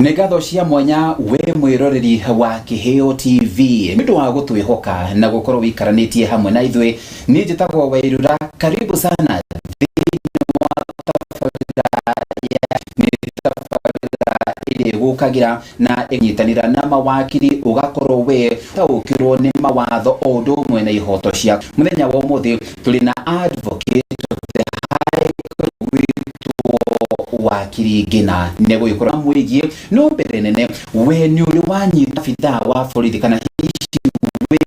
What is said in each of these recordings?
Nĩ ngatho cia mwanya we mwĩroreri wa Kĩheo TV nĩ ũndũ wa gũtwĩhoka na gũkorwo wĩikaranĩtie hamwe na ithuĩ. Niĩ njĩtagwo Wairura, karibu sana thĩinĩ wa tabarĩra ya nĩ tabarĩra ĩrĩa ĩgũkagĩra na ĩnyitanĩra na mawakiri, ũgakorwo we taũkĩrwo nĩ mawatho o ũndũ ũmwe na ihoto ciaku. Mũthenya wa ũmũthĩ tũrĩ na advocate of the High Court gwĩtwo wakiri Ngina, nĩ gũgĩkorwo mwĩgiĩ no mbere nene, we nĩ ũrĩ wanyita abithaa wa borithi, kana hihi we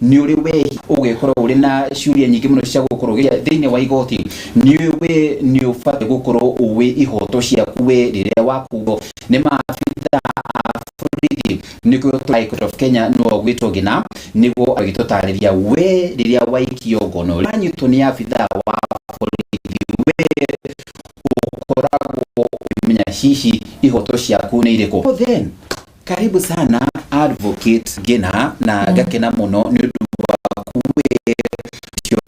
nĩ ũrĩ we ũgĩkorwo ũrĩ na ciũria nyingĩ mũno cia gũkorwo ũgĩcia thĩinĩ wa igoti? Nĩ we nĩ ũbatiĩ gũkorwo ũĩ ihoto ciaku we rĩrĩa wakuo nĩ maabithaa a borithi. Nĩkĩo High Court of Kenya no gwĩtwo Ngina nĩguo agĩtũtarĩria, we rĩrĩa waikio ngono, wanyitwo nĩ abithaa wa borithi, we ũkoragwo ũkĩmenya hihi ihoto ciaku nĩ irĩkũ? So then, karibu sana, Advocate Ngina, na ngakena mũno nĩ ũndũ waku we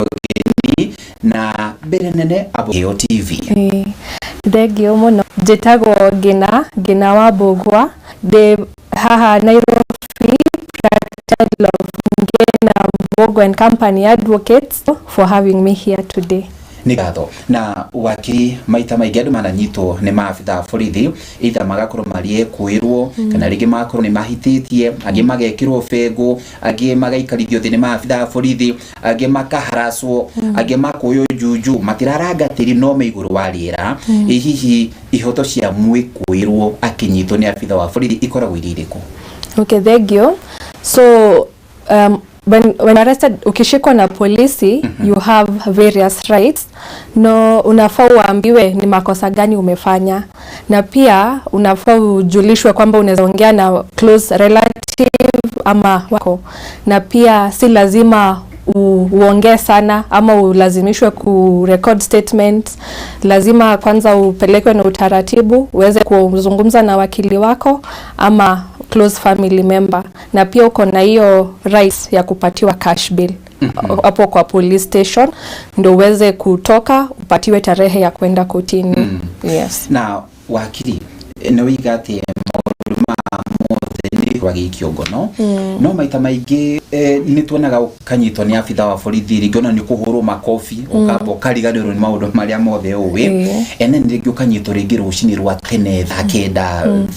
ũgeni na mbere nene Abo TV. Ĩĩ, thengio mũno. Njĩtagwo Ngina, Ngina wa Mbũgua. Ndĩ haha Nairobi, practice of Ngina Mbũgua and Company Advocates, for having me here today. Nĩ ngatho. Na wakiri, maita maingĩ andũ mananyitwo nĩ maabitha a borithi, either magakorwo marĩ ekwĩrwo kana rĩngĩ magakorwo nĩ mahĩtĩtie, angĩ magekĩrwo bengũ, angĩ magaikarithio thĩ nĩ maabitha a borithi, angĩ makaharacwo, angĩ makoywo juju matiraranga tĩri no me igũrũ wa rĩera. Ĩ hihi ihoto cia mwĩkũĩrwo akĩnyitwo nĩ abitha wa borithi ikoragwo irĩ irĩkũ? Okay, thank you. So when arrested, ukishikwa na polisi, you have various rights. No unafaa uambiwe ni makosa gani umefanya, na pia unafaa ujulishwe kwamba unaweza ongea na close relative ama wako, na pia si lazima uongee sana ama ulazimishwe kurecord statement. Lazima kwanza upelekwe na utaratibu uweze kuzungumza na wakili wako ama close family member, na pia uko na hiyo right ya kupatiwa cash bail hapo kwa police station ndio uweze kutoka upatiwe tarehe ya kwenda kotini. Yes. Na wakiri, nĩ wĩiga atĩ maũndũ ma mothe nĩ wagĩikio ngono, no maita maingĩ nĩ tuonaga ũkanyitwo nĩ abitha wa borithi, rĩngĩ ona nĩ kũhũrwo makobi, ũkamba ũkariganĩrwo nĩ maũndũ marĩa mothe ũĩ. Ene rĩngĩ ũkanyitwo rĩngĩ rũcinĩ rwa tene, thaa 9,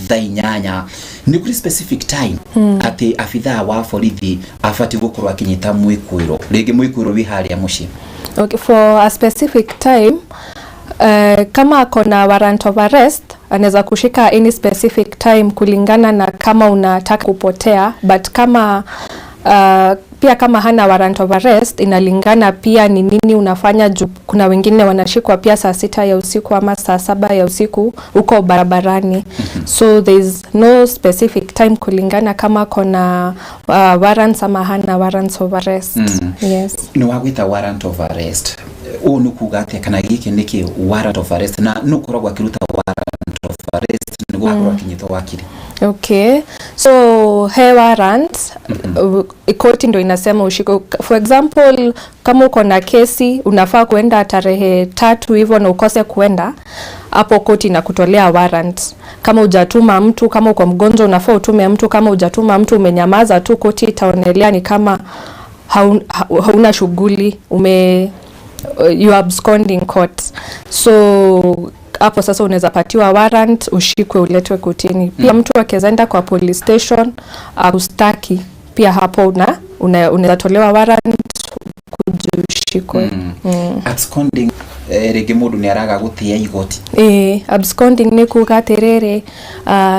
thaa 8. Nĩ kũrĩ specific time atĩ abithaa wa borithi abatiĩ gũkorwo akĩnyita mwĩkũĩrwo, rĩngĩ mwĩkũĩrwo wĩ harĩa mũciĩ? Okay, for a specific time, kama ako na warrant of arrest, anaweza kushika any specific time kulingana na kama unataka kupotea, but kama pia kama hana warrant of arrest, inalingana pia ni nini unafanya, juu kuna wengine wanashikwa pia saa 6 ya usiku ama saa 7 ya usiku huko barabarani. So there is no specific time kulingana kama kona warrants ama hana warrants of arrest. Yes. Nĩ wagwĩta warrant of arrest. Ũũ nĩ kuga atĩa, kana gĩkĩ nĩ kĩ warrant of arrest, na nũ ũkoragwo akĩruta warrant of arrest nĩguo akorwo akinyitwo, wakiri? Okay, so he warrant, koti ndo inasema ushike. For example, kama uko na kesi unafaa kuenda tarehe 3 hivyo na ukose kuenda, hapo koti inakutolea warrant. Kama hujatuma mtu, kama uko mgonjwa unafaa utume mtu, kama hujatuma mtu, umenyamaza tu, koti itaonelea ni kama hauna shughuli, ume you are absconding court. So hapo sasa unaweza patiwa warrant, ushikwe, uletwe kotini. Pia mtu akiweza kwa police station akustaki, pia hapo unaweza tolewa warrant kuja ushikwe. Absconding, rĩngĩ mũndũ nĩ araga gũtĩa igoti? Absconding ni kuga atiriri,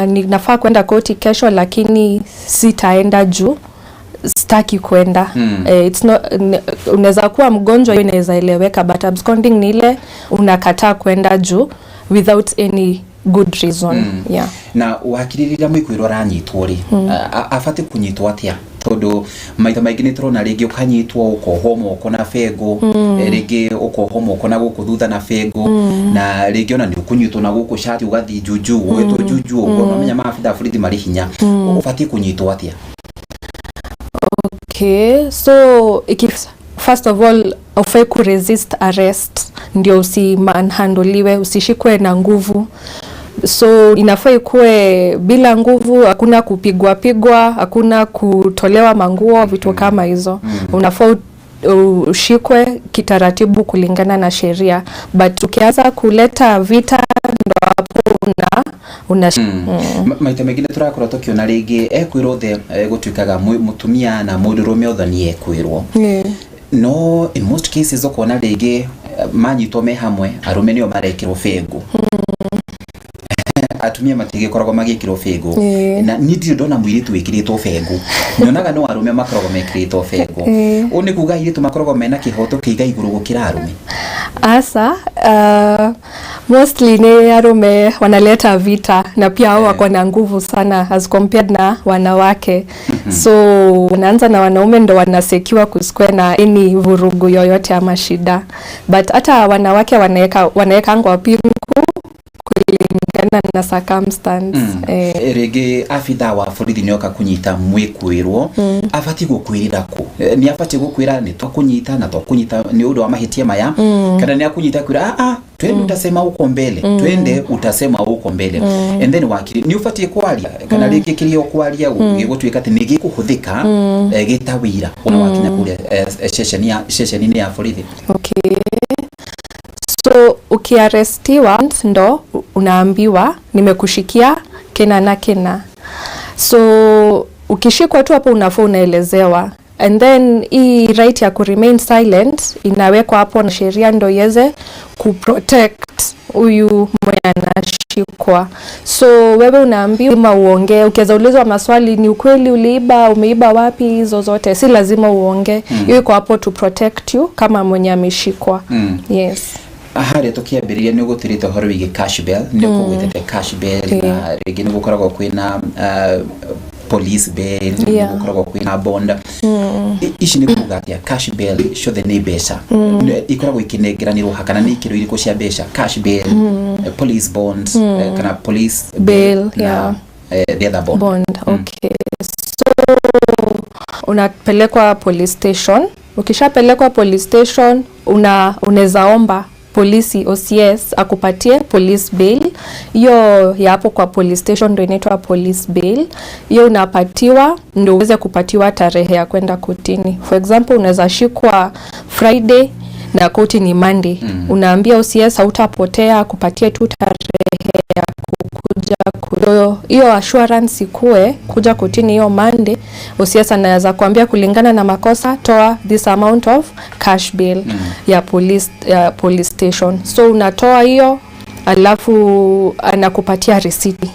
ninafaa kwenda koti kesho lakini sitaenda juu sitaki kwenda. It's not, unaweza kuwa mgonjwa, hiyo inaweza eleweka, but absconding ni ile unakataa kwenda juu without any good reason. Yeah. Na wakiri, rĩrĩa mwĩkwĩrwo aranyitwo rĩ, abatiĩ kũnyitwo atĩa? Tondũ maita maingĩ nĩ tũrona rĩngĩ ũkanyitwo ũkohwo moko na bengũ, rĩngĩ ũkohwo moko na gũkũ thutha na bengũ, na rĩngĩ ona nĩ ũkũnyitwo na gũkũ cati ũgathiĩ junju, ũgĩtwo junju ũguo. Mamenya maabitha a borithi marĩ hinya. Ũbatiĩ kũnyitwo atĩa? Okay, so first of all ufai kuresist arrest ndio usimanhandoliwe, usishikwe na nguvu. So inafaa ikuwe bila nguvu, hakuna kupigwa pigwa, hakuna kutolewa manguo, vitu kama hizo. Unafaa ushikwe kitaratibu kulingana na sheria, but ukianza kuleta vita ndo hapo una Maita maingĩ nĩ tũrakorwo tũkĩona rĩngĩ ekwĩrwo the gũtuĩkaga mũtumia na mũndũrũme othe nĩ ekwĩrwo, no in most cases ũkona rĩngĩ manyitwo me hamwe, arũme nĩo marekĩrwo bĩngũ, atumia matigĩkoragwo magĩkĩrwo bĩngũ. Na niĩ ndirĩ ndona mũirĩtu wĩkĩrĩtwo bengũ, nyonaga no arũme makoragwo mekĩrĩtwo bengũ. Ũũ nĩ kuga airĩtu makoragwo mena kĩhoto kĩiga igũrũ gũkĩra arũme? Asa, mostly ni arume wanaleta vita na pia hao wako na nguvu sana as compared na wanawake. So wanaanza na wanaume ndo wanasekiwa kusikwe na any vurugu yoyote ama shida, but hata wanawake wanaekangwa pingu kulingana na circumstance. Rĩngĩ abithaa wa borithi nĩoka kũnyita mwĩkwĩrwo, abatiĩ gũkwĩrĩra kũ? Nĩ abatiĩ gũkwĩra nĩ twakũnyita na twakũnyita nĩ ũndũ wa mahĩtia maya, kana nĩ akũnyita kwĩra, "Ah, ah, twende, utasema huko mbele, twende, utasema huko mbele"? And then wakiri nĩ ũbatiĩ kwaria, kana rĩngĩ kĩrĩa ũkwaria gĩgũtuĩka atĩ nĩ gĩkũhũthĩka gĩta wĩira ona wakinya kũrĩa ceceni-inĩ ya borithi? Okay. So ukiarestiwa ndo unaambiwa nimekushikia kina na kina. So ukishikwa tu hapo unafaa unaelezewa, and then hii right ya kuremain silent inawekwa hapo na sheria ndo iweze kuprotect huyu mwenye anashikwa. So wewe unaambiwa lazima uongee, ukiweza ulizwa maswali, ni ukweli uliiba, umeiba wapi, hizo zote si lazima uongee. Hiyo iko hapo to protect you kama mwenye ameshikwa. Yes. Harĩa tũkĩambĩrĩria nĩ ũgũtĩrĩte ũhoro wĩgiĩ cash bail, nĩ ũkũgwetete cash bail, na rĩngĩ nĩ gũkoragwo kwĩna police bail, nĩ gũkoragwo kwĩna bond. Ici nĩ kuga atĩa? Cash bail ciothe nĩ mbeca ikoragwo ikĩnengeranĩrwo ha, kana nĩ ikĩro irĩkũ cia mbeca? Cash bail, police bond, kana police bail, na the other bond. Bond. Okay, so unapelekwa police station. Ukishapelekwa police station, unaweza omba polisi OCS akupatie police bail. Hiyo ya hapo kwa police station ndo inaitwa police bail. Hiyo unapatiwa ndo uweze kupatiwa tarehe ya kwenda kotini. For example, unaweza shikwa Friday na koti ni Monday. Unaambia OCS hautapotea, akupatie tu tarehe ya kukuja hiyo assurance ikue kuja kotini hiyo Monday. OCS anaweza kuambia kulingana na makosa, toa this amount of cash bail ya police station. So unatoa hiyo, alafu anakupatia risiti,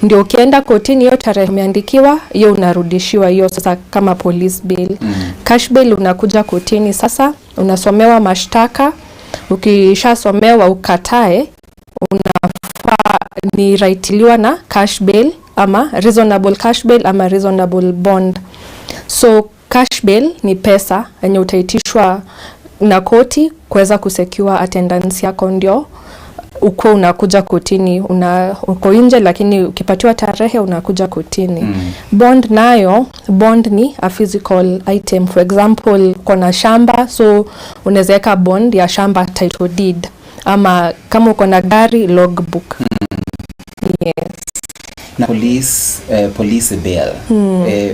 ndio ukienda kotini hiyo tarehe umeandikiwa, hiyo unarudishiwa hiyo sasa kama police bail. Cash bail, unakuja kotini sasa, unasomewa mashtaka. Ukishasomewa ukatae, unafaa ni raitiliwa na cash bail ama reasonable cash bail ama reasonable bond. So cash bail ni pesa yenye utaitishwa na koti kuweza kusecure attendance yako, ndio uko unakuja kotini. Uko nje lakini ukipatiwa tarehe unakuja kotini. Bond nayo, bond ni a physical item. For example, uko na shamba, so unaweza weka bond ya shamba, title deed, ama kama uko na gari, logbook. Yes. Na police bail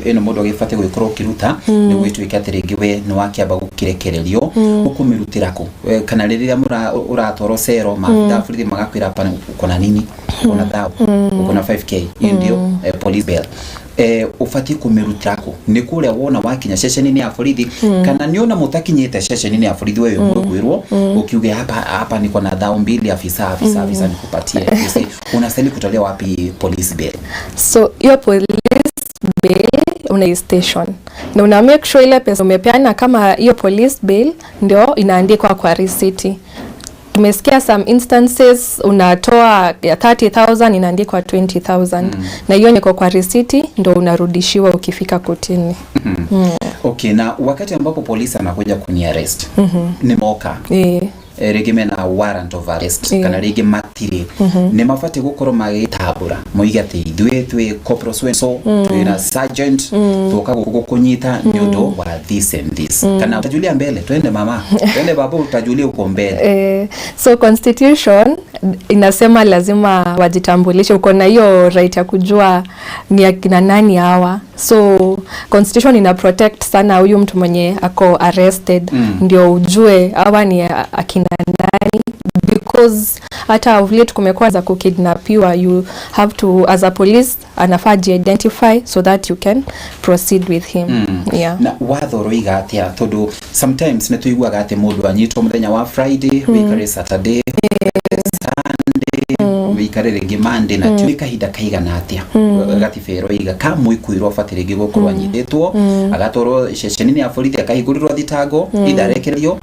ĩno mũndũ agĩbatiĩ gũgĩkorwo ũkĩruta nĩguo ĩtuĩke atĩ rĩngĩ we nĩ wakĩamba gũkĩrekererio, ũkũmĩrutĩra kũ? Kana rĩrĩa ũratwarwo cero, maabitha a borithi magakwĩra, "Hapana, uko na nini? Uko na thao, uko na 5K." Hiyo ndio police bail. Ũbatiĩ kũmĩrutĩra kũ? Nĩ kũrĩa wona wakinya ceceni-inĩ ya borithi, kana nĩ ona mũtakinyĩte ceceni-inĩ ya borithi, wewe mwĩkwĩrwo ukiuge, "Hapa hapa niko na thao mbili, afisa, afisa, afisa, nikupatie"? You see, unastahili kutolea wapi police bail? So hiyo police bail una station na una make sure ile pesa umepeana kama hiyo police bail ndio inaandikwa kwa risiti. Tumesikia some instances unatoa ya 30,000 inaandikwa 20,000. Na hiyo niko kwa risiti ndo unarudishiwa ukifika kotini. Okay, na wakati ambapo polisi anakuja kuniarrest, nimeoka. Rĩngĩ mena warrant of arrest kana rĩngĩ matirĩ, nĩ mabatiĩ gũkorwo magĩtambũra moige atĩ ithuĩ twĩ corporal so and so, twĩna sergeant, tũka gũkũ gũkũnyita nĩ ũndũ wa this and this, kana utajulia mbele, twende mama, twende baba, utajulia uko mbele? So constitution inasema lazima wajitambulishe. Uko na hiyo right ya kujua ni akina nani hawa. So constitution ina protect sana huyu mtu mwenye ako arrested, ndio ujue hawa ni akina nani, because hata of late kumekuwa za kukidnapiwa. You have to, as a police, anafaa ji-identify so that you can proceed with him. Yeah. Na watho ũroiga atĩa? Tondũ sometimes nĩ tũiguaga atĩ mũndũ anyitwo mũthenya wa Friday, wĩikare Saturday, Sunday, wĩikare rĩngĩ Monday na Tuesday. Kahinda kaigana atĩa gatiba ĩroiga ka mwĩkuĩrwo abatiĩ rĩngĩ gũkorwo anyitĩtwo, agatwarwo ceceni-inĩ ya borithi, akahingũrĩrwo thitango, either arekererio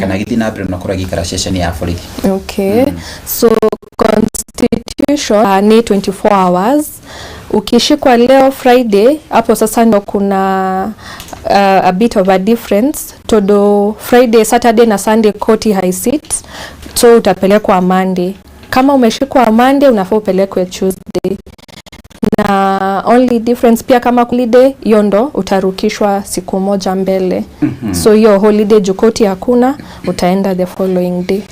kana agĩthiĩ na mbere na gũkorwo agĩikara ceceni ya borithi? Okay. So constitution ni 24 hours. Ukishikwa leo Friday, hapo sasa ndo kuna a bit of a difference, todo Friday, Saturday na Sunday koti haisit, so utapelekwa Monday. Kama umeshikwa Monday, unafaa upelekwe Tuesday. Na only difference pia, kama holiday, hiyo ndo utarukishwa siku moja mbele. So hiyo holiday, juu koti hakuna, utaenda the following day.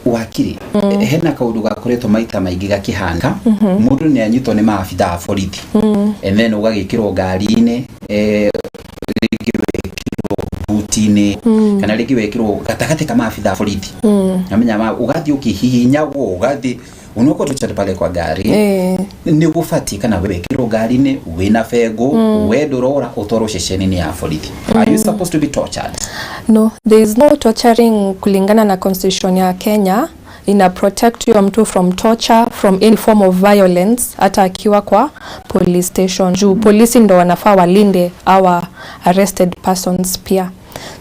Wakiri, hena kaundu gakoretwo maita maingĩ gakĩhanĩka, mũndũ nĩ anyitwo nĩ maabitha a borithi and then ũgagĩkĩrwo ngari-inĩ, rĩngĩ wekĩrwo buti-inĩ kana rĩngĩ wekĩrwo gatagatĩ ka maabitha a borithi, namenya ma ũgathiĩ ũkĩhihinyagwo, ũgathiĩ unakuwa tu pale kwa gari. Nĩ gũbatiĩ kana wekĩrwo ngari-inĩ wĩna bengo, we ndũrora, ũtwarwo ceceni-inĩ ya borithi? Are you supposed to be tortured? No, there is no torturing. Kulingana na constitution ya Kenya, ina protect huyo mtu from torture, from any form of violence, hata akiwa kwa police station, juu polisi ndo wanafaa walinde our arrested persons pia.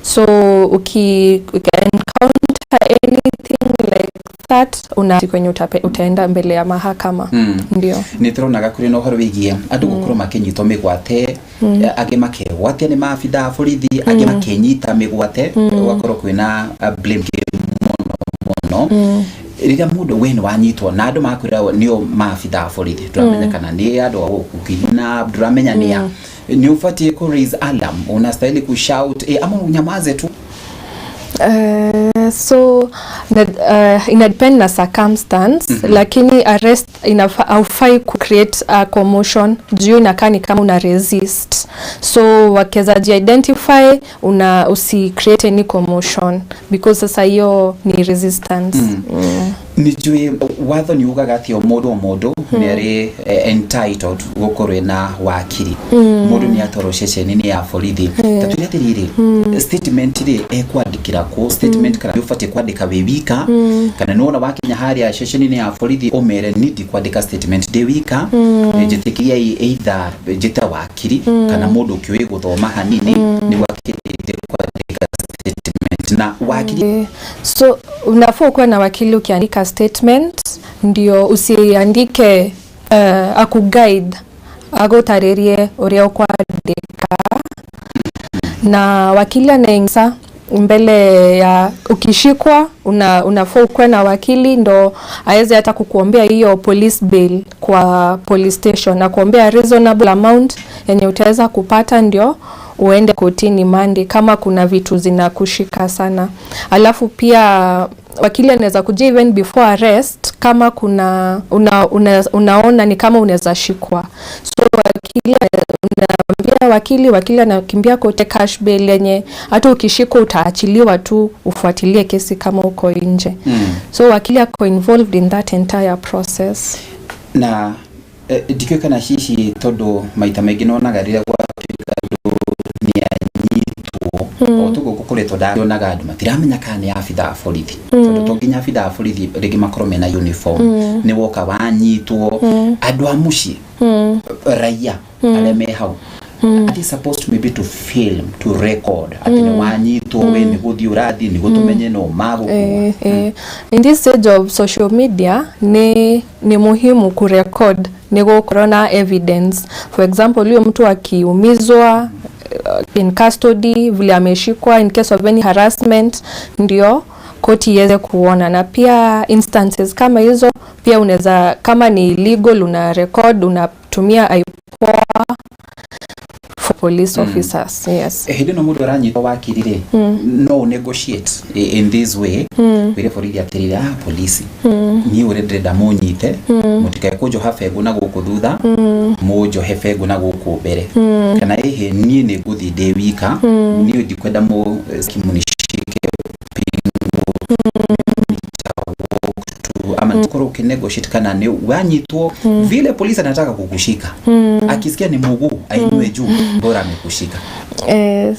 So uki encounter anything like that, una kwenye utaenda mbele ya mahakama. Ndio. Nä tå ronaga kå rä na å horo wä giä andå gå korwo makä nyitwo mä gwate, angä makegwatia nä maabitha a borithi, angä makenyita mä gwate, gũgakorwo kwĩna blame game mũno mũno. Rĩrĩa mũndũ we nĩ wanyitwo na andũ makwĩra nĩo maabitha a borithi, ndũramenya kana nĩ andũ a gũkũ, ndũramenya nĩ a, nĩ ũbatiĩ kũ raise alarm? Unastahili kushout ama unyamaze tu? So ina depend na circumstance, lakini arrest haufai ku create a commotion, juu inakaa ni kama una resist. So wakiweza identify, una usi create any commotion, because sasa hiyo ni resistance. Nä njå watho nä ugaga atä o må ndå o må ndå nä arä entitled gå na wakiri. Må ndå nä atwarwo ceceni-inä ya borithi, ta twä re atä rä statement rä ekwandä kä ra kå statement, kana nä å batiä kwandä ka wä wika, kana nä wona wakinya harĩa ceceni-inĩ ya borithi ũmere ni ndikwandĩka statement ndĩ wika, njĩtĩkĩriai either njĩte wakiri kana mũndũ ũkĩũĩ gũthoma hanini nĩguo akĩrĩtie kwandĩka statement na wakiri? So unafaa ukuwe na wakili ukiandika statement, ndio usiandike, akuguide, agutaririe uria ukwandika. Na wakili anaingia mbele ya ukishikwa, unafaa ukuwe na wakili ndo aweze hata kukuombea hiyo police bail kwa police station na kuombea reasonable amount yenye utaweza kupata ndio uende kotini Monday kama kuna vitu zinakushika sana. Alafu pia wakili anaweza kuja even before arrest kama kuna unaona ni kama unaweza shikwa. So wakili, unaambia wakili, wakili anakimbia kote cash bail yenye hata ukishikwa utaachiliwa tu ufuatilie kesi kama uko nje. So wakili ako involved in that entire process. Na ndikĩũĩ kana hihi, tondũ maita maingĩ nonaga rĩrĩa gwatuĩka andũ nĩ anyitwo o tũguo gũkoretwo, ndionaga andũ matiramenya kana nĩ abitha a borithi, tondũ to nginya abitha a borithi rĩngĩ makorwo mena uniform. Nĩ woka wanyitwo, andũ a mũciĩ, raia arĩa me hau, are they supposed maybe to film, to record atĩ nĩ wanyitwo, we nĩ gũthiĩ ũrathiĩ nĩguo tũmenye no magũkua? In this age of social media ni muhimu kurecord ni gũkorwo na evidence. For example, huyo mtu akiumizwa in custody, vile ameshikwa, in case of any harassment, ndio Koti iweze kuona. Na pia instances kama hizo pia unaweza, kama ni legal, una record, unatumia IPOA for police officers, yes. Hĩndĩ ĩno mũndũ aranyitwo, wakiri rĩ, no negotiate in this way, wĩre borithi atĩrĩrĩ, ah, polisi, niĩ ũrĩa ndĩrenda mũnyite, mũtikae kũnjoha bengũ na gũkũ thutha, mũnjohe bengũ na gũkũ mbere, kana ĩhĩ, niĩ nĩ ngũthiĩ ndĩ wika, niĩ ndikwenda mũ munishike pingu tu, ama korwo ukinegotiate kana nĩ wanyitwo vile polisi anataka kukushika, akisikia ni mguu ainue juu, bora amekushika?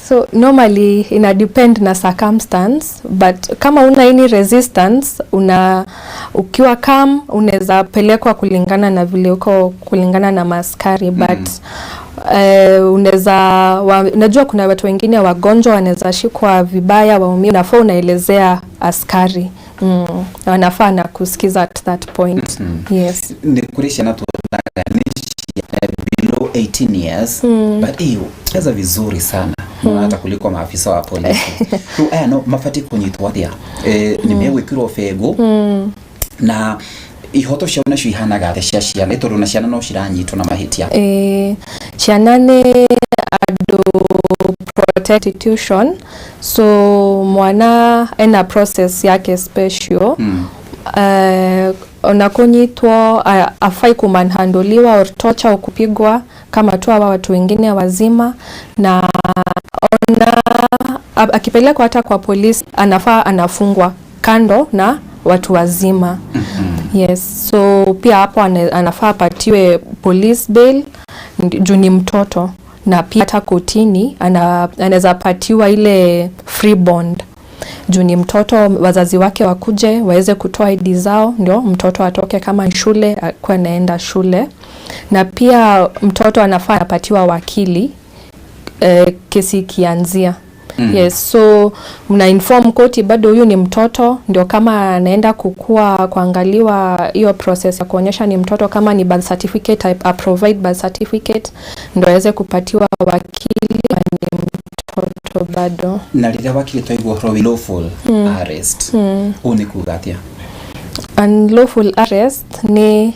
So normally ina depend na circumstance, but kama una any resistance, una ukiwa calm, unaweza pelekwa kulingana na vile uko, kulingana na maaskari, but unaweza unajua kuna watu wengine wagonjwa wanaweza shikwa vibaya, waumie. Unafaa unaelezea askari, wanafaa na kusikiza at that point, yes. Nĩ kũrĩ ciana tuonaga nĩ below 18 years, but hiyo cheza vizuri sana hata kuliko maafisa wa polisi. Rĩu aya no mabatiĩ kũnyitwo atĩa? Nĩ megwĩkĩrwo bengũ na ihoto ciao nacio ihanaga atĩa cia ciana, tondũ na ciana no ciranyitwo na mahĩtia? Ciana nĩ andũ protect institution, so mwana ena process yake special. Ona kunyitwo, afai kumanhandoliwa or torture au kupigwa kama tu hawa watu wengine wazima. Na ona akipelekwa hata kwa polisi, anafaa anafungwa kando na watu wazima. Yes, so pia hapo anafaa apatiwe police bail juu ni mtoto, na pia hata kotini anaweza patiwa ile free bond juu ni mtoto. Wazazi wake wakuje waweze kutoa ID zao ndio mtoto atoke, kama ni shule akuwe anaenda shule. Na pia mtoto anafaa apatiwa wakili kesi ikianzia. Yes, so mna inform koti bado huyu ni mtoto, ndio kama anaenda kukua kuangaliwa hiyo process ya kuonyesha ni mtoto, kama ni birth certificate, a provide birth certificate ndio aweze kupatiwa wakili, na ni mtoto bado. Na rĩrĩa wakiri twaigua ũhoro wĩ lawful arrest, ũũ nĩ kuga atĩa? Unlawful arrest ni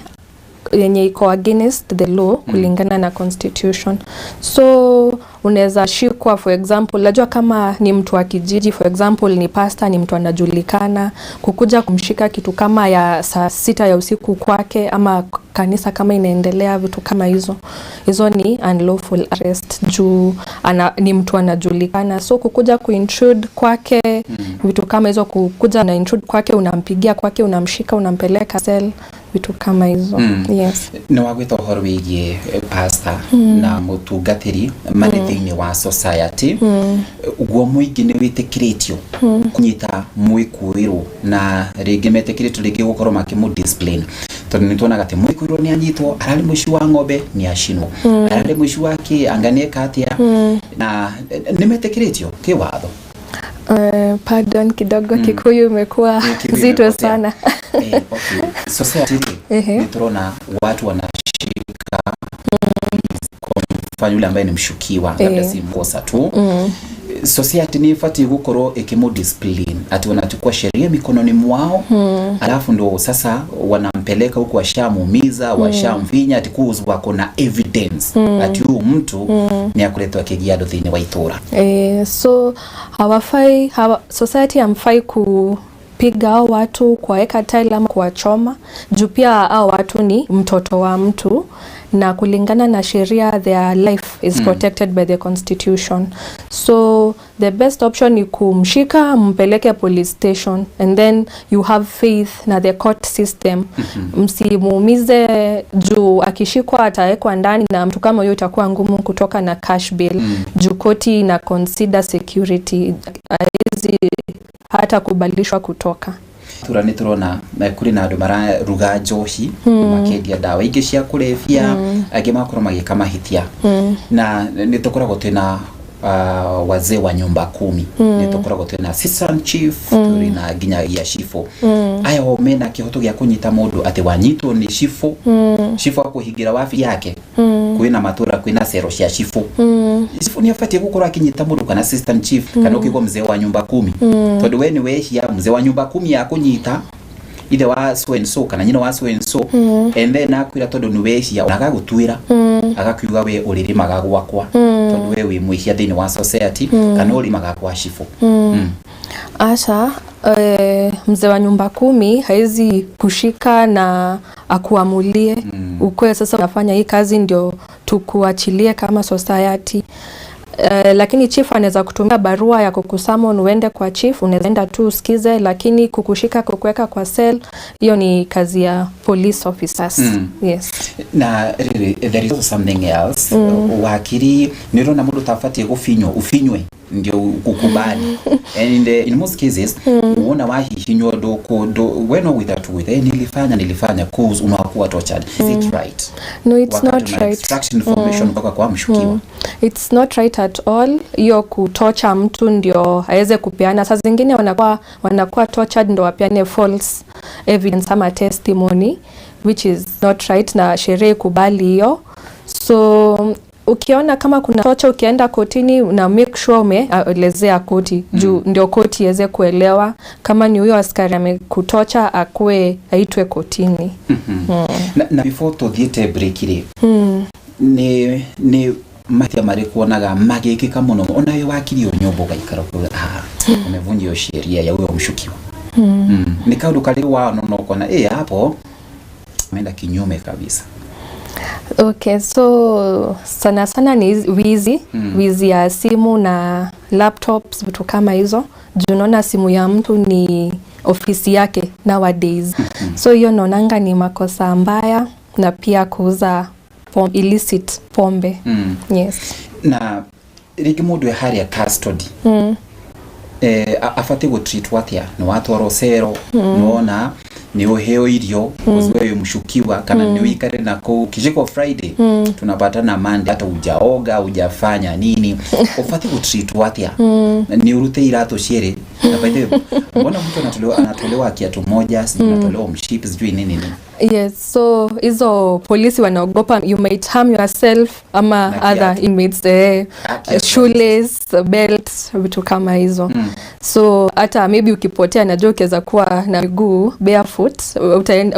yenye iko against the law kulingana na constitution. So unaweza shikwa, for example, najua kama ni mtu wa kijiji, for example ni pastor, ni mtu anajulikana, kukuja kumshika kitu kama ya saa 6 ya usiku kwake ama kanisa kama inaendelea, vitu kama hizo, hizo ni unlawful arrest juu ni mtu anajulikana. So kukuja kuintrude kwake, vitu kama hizo, kukuja na intrude kwake, unampigia kwake, unamshika, unampeleka cell, vitu kama hizo. Yes. Nĩ wagwĩta ũhoro wĩgiĩ pastor na mũtungatĩri marĩ thĩinĩ wa society. Guo mũingĩ nĩ wĩtĩkĩrĩtio kũnyita mwĩkũĩrwo, na rĩngĩ metĩkĩrĩtio rĩngĩ gũkorwo makĩmũ discipline, tondũ nĩ tuonaga atĩ mwĩkũĩrwo nĩ anyitwo ararĩ mũici wa ng'ombe, nĩ acinwo, ararĩ mũici wa kĩ, anga nĩ eka atĩa, na nĩ metĩkĩrĩtio kĩwatho? Pardon kidogo, Kikuyu imekuwa Kikuyu nzito imepotea. sana. Okay. Society rĩ, nĩ turona watu wanashika, kwa mfano yule ambaye ni mshukiwa, labda si mkosa tu, society ni ibatiĩ gũkorwo ĩkĩmũ discipline, ati wanachukua sheria mikononi mwao, alafu ndo sasa wanampeleka huku, washamuumiza, washamvinya, ati kuzi wako na evidence ati huyu mtu ni akuretwo akĩgia andũ thĩinĩ wa itũra? So hawafai society hamfai kupiga hao watu, kuwaweka tile ama kuwachoma, juu pia hao watu ni mtoto wa mtu, na kulingana na sheria their life is protected by the constitution. So the best option ni kumshika, mpeleke police station, and then you have faith na the court system. Msimuumize juu akishikwa atawekwa ndani, na mtu kama huyo itakuwa ngumu kutoka na cash bail juu koti ina consider security, haizi hata kubalishwa kutoka. Tura nĩ tũrona kũrĩ na andũ mararuga njohi, makendia ndawa ingĩ cia kũrebia, angĩ magakorwo magĩka mahĩtia, na nĩ tũkoragwo twĩna wazee wa nyumba kumi, nĩ tũkoragwo twĩna assistant chief, tũrĩ na nginyagia cibũ. Aya o mena kĩhoto gĩa kũnyita mũndũ, atĩ wanyitwo nĩ cibũ, cibũ akũhingĩra wabi yake? Kwina matura, kwina cero cia chifu. Chifu ni abatie gukorwo akinyita mundu, kana assistant chief, kana ukigwa mzee wa nyumba kumi, tondu we ni wehia, mzee wa nyumba kumi akunyita ithe wa so and so kana nyina wa so and so, and then akwira tondu ni wehia, agagutwira, agakiuga we uririmaga gwakwa, tondu we wi mwihia thiini wa society, kana urimaga kwa chifu. Asha, mzee wa nyumba kumi hawezi kushika na akuamulie ukwe sasa unafanya hii kazi ndio tukuachilie kama society. Lakini chief anaweza kutumia barua ya kukusummon uende kwa chief, unaweza enda tu usikize, lakini kukushika, kukuweka kwa cell, hiyo ni kazi ya police officers. Yes. Na riri, there is also something else. Wakiri, nirona mundu tabatie gufinywo, ufinywe ndio kukubali, and in most cases uona wahihinywo we no without with nilifanya cause unakuwa tortured. Is it right? No, it's Wakati not una right. extract information kutoka kwa mshukiwa. It's not right at all, hiyo kutorture mtu ndio aweze kupeana. Saa zingine wanakuwa tortured ndio wapeane false evidence ama testimony, which is not right, na sheria ikubali hiyo. So ukiona kama kuna torture, ukienda kotini una make sure umeelezea koti juu ndio koti iweze kuelewa kama ni huyo askari amekutorture, akuwe aitwe kotini. Na before tuthiĩte break rĩ, nĩ mahĩtia marĩkũ wonaga magĩkĩka mũno, ona wĩ wakiri o nyũmba ũgaikara ũkauga, "Ah, umevunja hiyo sheria ya huyo mshukiwa"? Nĩ kaũndũ karĩ waona na ũkona hapo ameenda kinyume kabisa? Okay, so sana sana ni wizi, wizi ya simu na laptops, vitu kama hizo. Juu unaona simu ya mtu ni ofisi yake nowadays. So hiyo naonanga ni makosa mbaya, na pia kuuza illicit pombe. Yes. Na rĩngĩ mũndũ e harĩa custody, abatiĩ gũtreatwo atĩa? Nĩ watwarwo cero, nĩwona nĩ ũheo irio, wewe mshukiwa, kana nĩ ũikare na kũu kishiko, Friday tunapatana Monday, hata hujaoga, hujafanya nini, ũbatiĩ gũtreatwo atĩa? Nĩ ũrute iratũ cierĩ? Na by the way, mbona mtu anatolewa kiatu moja, sijui anatolewa mshipi, sijui nini nini? Yes, so hizo polisi wanaogopa you might harm yourself ama Na other kiatu. inmates, Ah, kiatu. shoelace, belt, vitu kama hizo. So hata maybe ukipotea, najua ukiweza kuwa na miguu barefoot,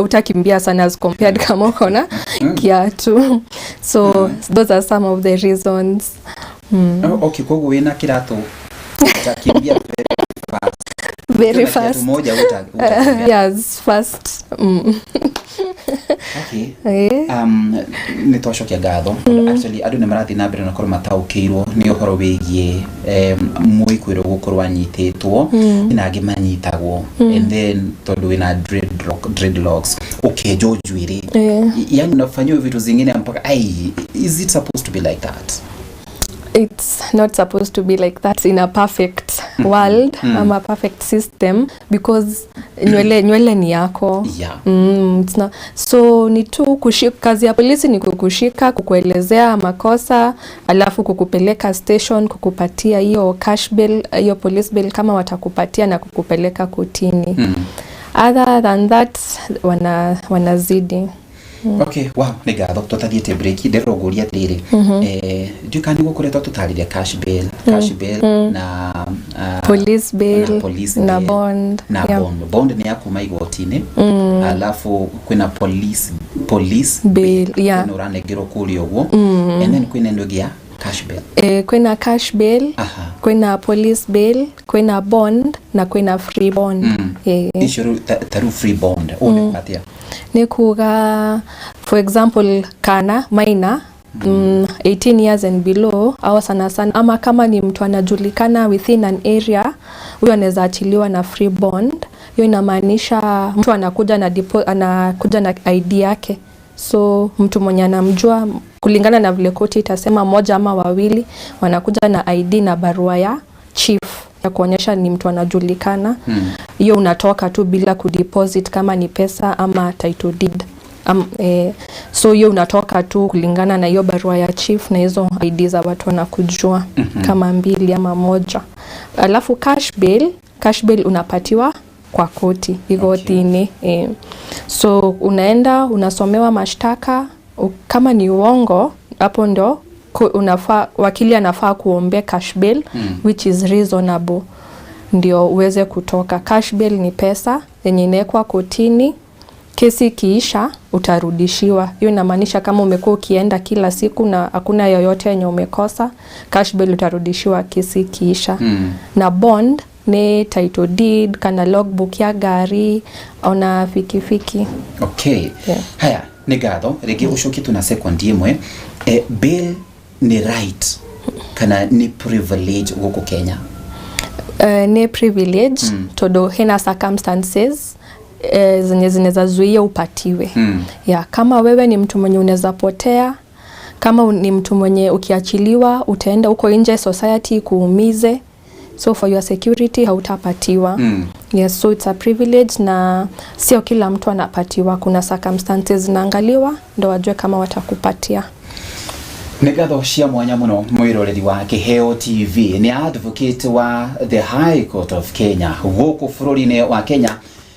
utakimbia sana as compared kama uko na kiatu. So those are some of the reasons. Oh, okay, koguo wĩna kĩratũ utakimbia very fast. Very Ukiwa na kiatu fast. moja utakimbia. Yes, fast. Okay. Nĩ twacokia ngatho tondũ actually andũ nĩ marathiĩ na mbere na korwo mataũkĩirwo nĩ ũhoro wĩgiĩ mwĩkwĩrwo gũkorwo anyitĩtwo na angĩ manyitagwo, and then tondũ wĩna dreadlocks ũkenjwo njuĩrĩ, yani unafanyiwa vitu zingine mpaka ai, is it supposed to be like that? It's not supposed to be like that in a perfect world ama perfect system, because nywele ni yako. It's not, so ni tu kushika, kazi ya polisi ni kukushika, kukuelezea makosa, alafu kukupeleka station, kukupatia hiyo cash bail, hiyo police bail kama watakupatia, na kukupeleka kotini. Other than that, wanazidi. Okay, wow, nĩ ngatho. Tũtathiĩte break ndĩrongoria atĩrĩrĩ, ndiũĩ kana nĩ gũkoretwo tũtarĩria cash bail na Police bail, na police na bail, bond. Na bond nĩ ya kuma igoti-inĩ, alafu kwĩna police Bail, yeah. ĩno ũranengerwo kũrĩa ũguo, and then kwĩna ĩno ĩngĩ ya cash bail. Kwĩna cash bail, kwĩna police bail, kwĩna bond na kwĩna free bond. Icio rĩu ta rĩu free bond, ũũ nĩ atĩa? Nĩ kuga, for example, kana minor, 18 years and below, au sana sana ama kama ni mtu anajulikana within an area, huyo anaweza achiliwa na free bond. Hiyo inamaanisha mtu anakuja na ID yake, so mtu mwenye anamjua, kulingana na vile koti itasema, moja ama wawili wanakuja na ID na barua ya chief ya kuonyesha ni mtu anajulikana. Hiyo unatoka tu bila kudeposit kama ni pesa ama title deed. So hiyo unatoka tu kulingana na hiyo barua ya chief na hizo ID za watu wanakujua, kama mbili ama moja. Alafu cash bail unapatiwa kwa koti igotini. So unaenda unasomewa mashtaka. Kama ni uongo, hapo ndo unafaa, wakili anafaa kuombea cash bail, which is reasonable, ndio uweze kutoka. Cash bail ni pesa yenye inawekwa kotini, kesi ikiisha utarudishiwa. Hiyo inamaanisha kama umekuwa ukienda kila siku na hakuna yoyote yenye umekosa, cash bail utarudishiwa kesi ikiisha. Na bond ni title deed kana logbook ya gari ona fikifiki. Okay. Yeah. Haya, nĩ ngatho rĩngĩ. Ũcokie tu na second ĩmwe, bail nĩ right kana nĩ privilege gũkũ Kenya? Ni privilege, tondu hena circumstances zenye zinaweza zuia upatiwe. Yeah, kama wewe ni mtu mwenye unaweza potea, kama ni mtu mwenye ukiachiliwa utaenda huko nje society kuumize, so for your security hautapatiwa. Yes, so it's a privilege na sio kila mtu anapatiwa. Kuna circumstances zinaangaliwa ndo wajue kama watakupatia. Nĩ ngatho cia mwanya mũno mwĩroreri wa Kĩheo TV. Nĩ advocate wa the High Court of Kenya gũkũ bũrũri-inĩ wa Kenya,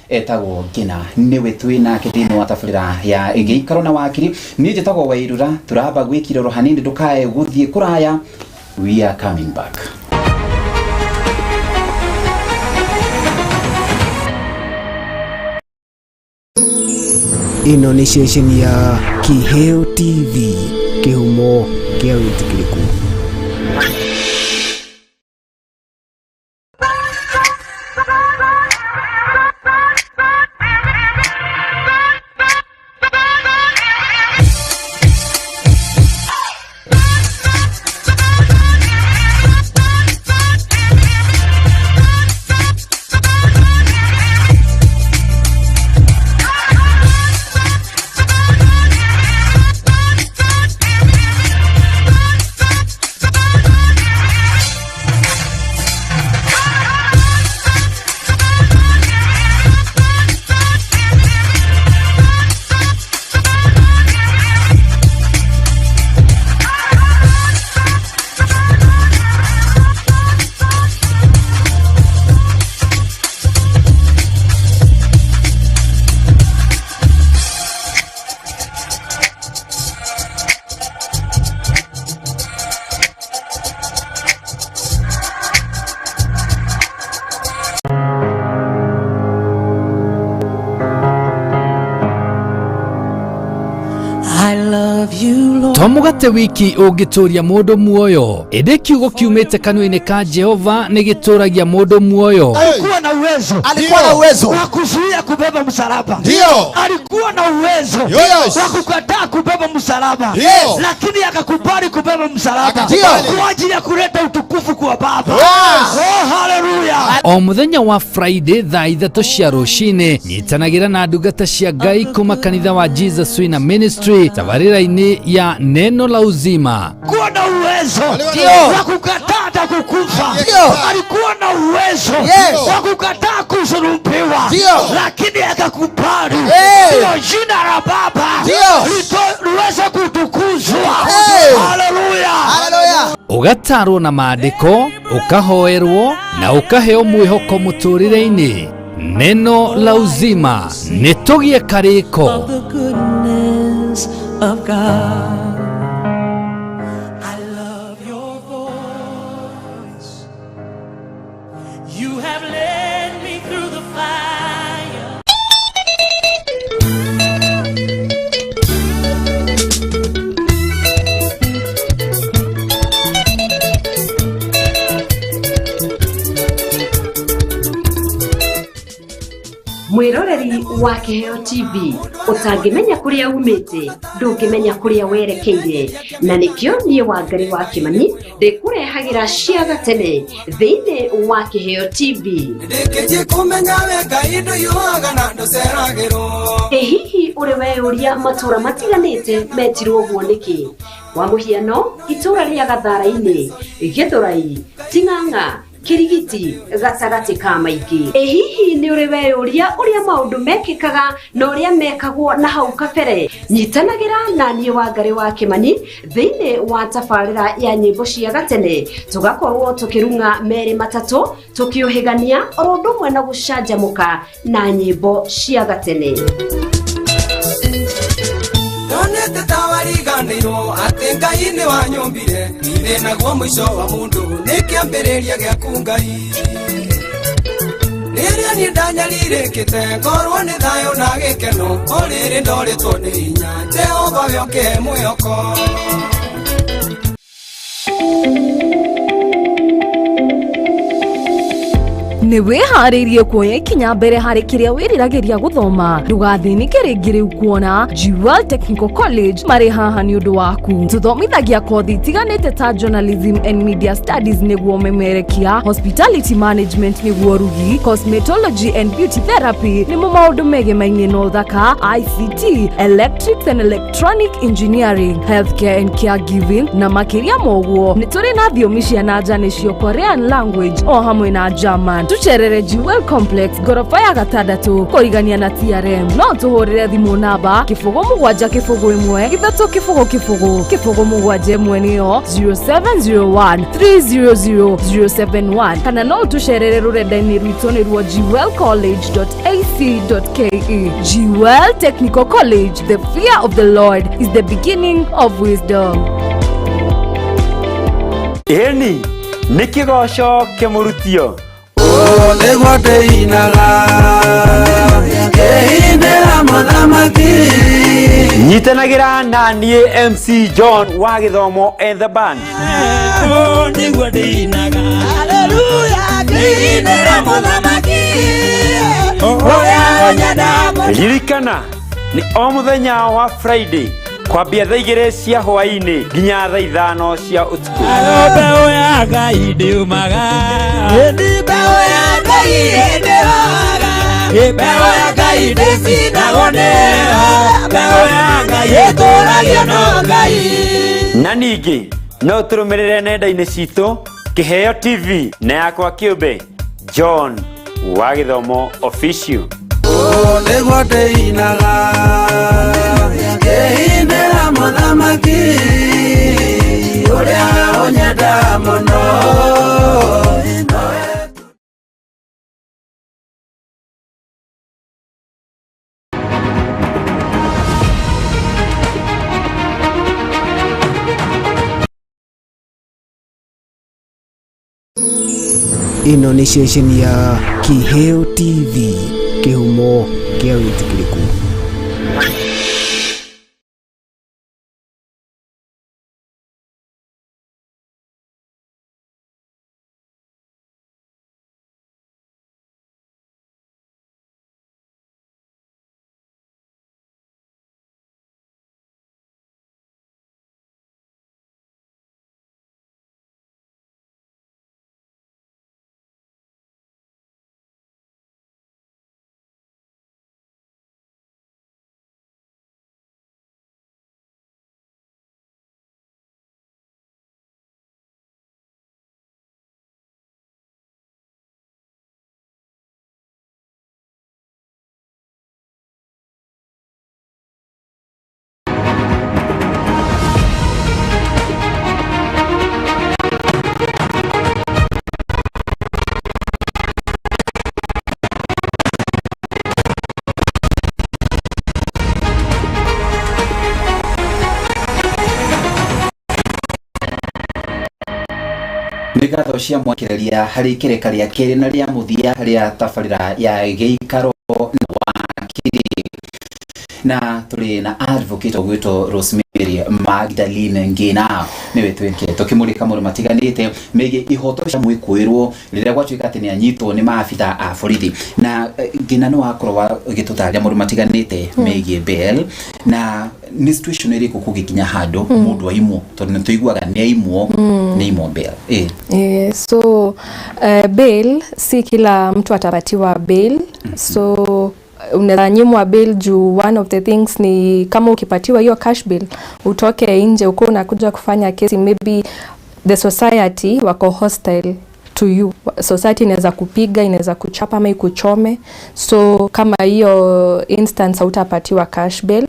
etagwo Ngina, nĩwe twĩ nake thĩinĩ wa tabarĩra ya gĩikaro na wakiri. Niĩ njĩtagwo Wairura. Tũramba gwĩkirĩrwo hanini, ndũkae gũthiĩ kũraya, we are coming back. Ĩno nĩ ceceni ya Kĩheo TV, kĩhumo kĩa wĩtĩkĩrĩku. I love you, Lord. To mũgate wiki ũngĩtũria mũndũ muoyo, ĩndĩ kiugo kiumĩte kanua-inĩ ka Jehova nĩ gĩtũragia mũndũ muoyo. Alikuwa na uwezo Alikuwa na uwezo wa kuzuia kubeba msalaba. Ndio. Alikuwa na uwezo Yes. wa kukataa kubeba msalaba, Ndio. lakini akakubali kubeba msalaba Akakubali. kwa ajili ya kuleta utukufu kwa Baba. Yes. Oh, haleluya! O mũthenya wa Friday thaa 3 cia rũcinĩ, nyitanagĩra na ndungata cia Ngai kuma kanitha wa Jesus Winner Ministry tabarĩra-inĩ ya Neno la Uzima. Alikuwa na uwezo Ndio. wa kukataa hata kukufa. Ndio. Alikuwa na uwezo Yes. wa kukataa kusulubiwa, Ndio. lakini akakubali Hey. ndio jina la Baba Ndio. liweze kutukuzwa. Hey. Haleluya! Haleluya. Ũgatarwo na maandĩko, ũkahoerwo na ũkaheo mwĩhoko mũtũrĩre-inĩ. Neno la Uzima, nĩ tũgĩe karĩko. Of the goodness of God. I love your voice. You have led me through the fire. Mwiroreri wa Kiheo TV, utangimenya kuria umite ndungimenya kuria werekeire, na nikio nie Wangari wa Kimani ndikurehagira cia gatene thiini wa Kiheo TV. Ndĩkĩtie kũmenya we Ngai ndũiyũaga na ndũceragĩrwo. Ĩ hihi ũrĩ weyũria matũra matiganĩte metirwo ũguo nĩkĩ? Kwa mũhiano, itũra rĩa Gathara-inĩ, Gĩthũrai, Ting'ang'a, Kirigiti, gatagatĩ ka maingĩ. Ĩ hihi nĩ ũrĩ weyũria ũrĩa maũndũ mekĩkaga na ũrĩa mekagwo na hau kabere? Nyitanagĩra na niĩ Wangari wa Kimani thĩinĩ wa tabarĩra ya nyĩmbo cia gatene, tũgakorwo tũkĩrung'a merĩ matatũ, tũkĩũhĩgania oro ũndũ ũmwe na gũcanjamũka na nyĩmbo cia gatene. Ndonete tawa. Ngai nĩ wanyũmbire ithĩ naguo mũico wa mũndũ nĩ kĩambĩrĩria gĩaku Ngai. Rĩrĩa niĩ ndanyarirĩkĩte ngorwo nĩ thayũ na gĩkeno o rĩrĩ ndorĩtwo nĩ hinya Jehova we ũkĩhe mwĩhoko. Nĩ wĩharĩirie kuoya ikinya mbere harĩ kĩrĩa wĩriragĩria gũthoma? Ndũgathĩnĩke rĩngĩ rĩu kuona Jewel Technical College marĩ haha nĩ ũndũ waku. Tũthomithagia kothi itiganĩte ta Journalism and Media Studies nĩguo memerekia, Hospitality Management nĩguo rugi, Cosmetology and Beauty Therapy nĩmo maũndũ megemainie na ũthaka, ICT, Electrics and Electronic Engineering, Healthcare and Caregiving na makĩria ma ũguo nĩ tũrĩ na thiomi cia na nja nĩcio Korean language o hamwe na German. Tũcerere Jewel Complex ngoroba ya gatandatũ kũrigania na TRM. No tũhũrĩre thimũ namba 0 7 0 1 3 0 0 0 0 7 1 nĩyo 0701 300 071 kana no ũtũcerere rũrenda-inĩ rwitũ nĩruo jewelcollege.ac.ke. Jewel Technical College, the fear of the Lord is the beginning of wisdom. Ĩni nĩ kĩgoco kĩmũrutio. Nĩguo ndĩinaga ngĩinĩra mũthamaki. Nyitanagĩra na niĩ MC John wa Gĩthomo and the band. Nĩguo ndĩinaga haleluya ngĩinĩra mũthamaki ũrĩa ũnyenda. Ririkana nĩ o mũthenya wa Friday kwambia thaa 2 cia hwaĩ-inĩ nginya thaa 5 cia ũtukũ. Mbeũ ya Ngai ndiumaga, mbeũ ya Ngai ndĩroga, mbeũ ya Ngai ndĩcinagwo nĩyo, mbeũ ya Ngai ĩtũragio no Ngai. Na ningĩ no tũrũmĩrĩre nenda-inĩ citũ Kĩheo TV na yakwa kĩũmbe John wa Gĩthomo Official. Nĩguo ndĩinaga ngĩinĩra mũthamaki ũrĩa ũnyenda mũno. Ĩno nĩ ceceni ya Kĩheo TV, kĩhumo kĩa wĩtĩkĩrĩku. Nĩ ngatho cia mwakĩrĩria harĩ ikereka rĩa kerĩ na rĩa mũthia rĩa tabarĩra ya gĩikaro na wakiri, na tũrĩ na advocate ũgwĩtwo Rosemary Magdalene Ngina, nĩwe twĩke tũkĩmũrĩka maũndũ matiganĩte megiĩ ihoto cia mwĩkũĩrwo rĩrĩa gwatuĩka atĩ nĩ anyitwo nĩ maabitha a borithi. Na Ngina, nĩ wakorwo ũgĩtũtarĩria maũndũ matiganĩte megiĩ bail na nĩ situation ĩrĩkũ kũgĩkinya handũ mũndũ aimwo, tondũ nĩ tũiguaga nĩ aimwo, nĩ aimwo bail. So bail, si kila mtu atapatiwa bail. So unaweza nyimwa bail juu one of the things ni kama ukipatiwa hiyo cash bail utoke nje uko unakuja kufanya kesi, maybe the society wako hostile to you. Society inaweza kupiga, inaweza kuchapa ama ikuchome. So kama hiyo instance hautapatiwa cash bail.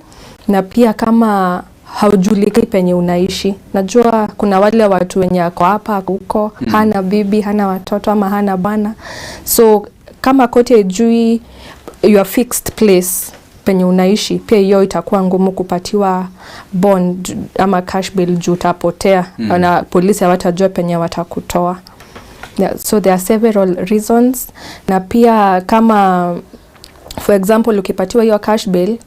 Na pia kama haujulikani penye unaishi. Najua kuna wale watu wenye ako hapa, ako huko, hana bibi, hana watoto ama hana bwana. So kama koti haijui your fixed place, Penye unaishi pia hiyo itakuwa ngumu kupatiwa bond ama cash bail juu utapotea na polisi hawatajua penye watakutoa. Yeah, so there are several reasons. Na pia kama, for example, ukipatiwa hiyo cash bail,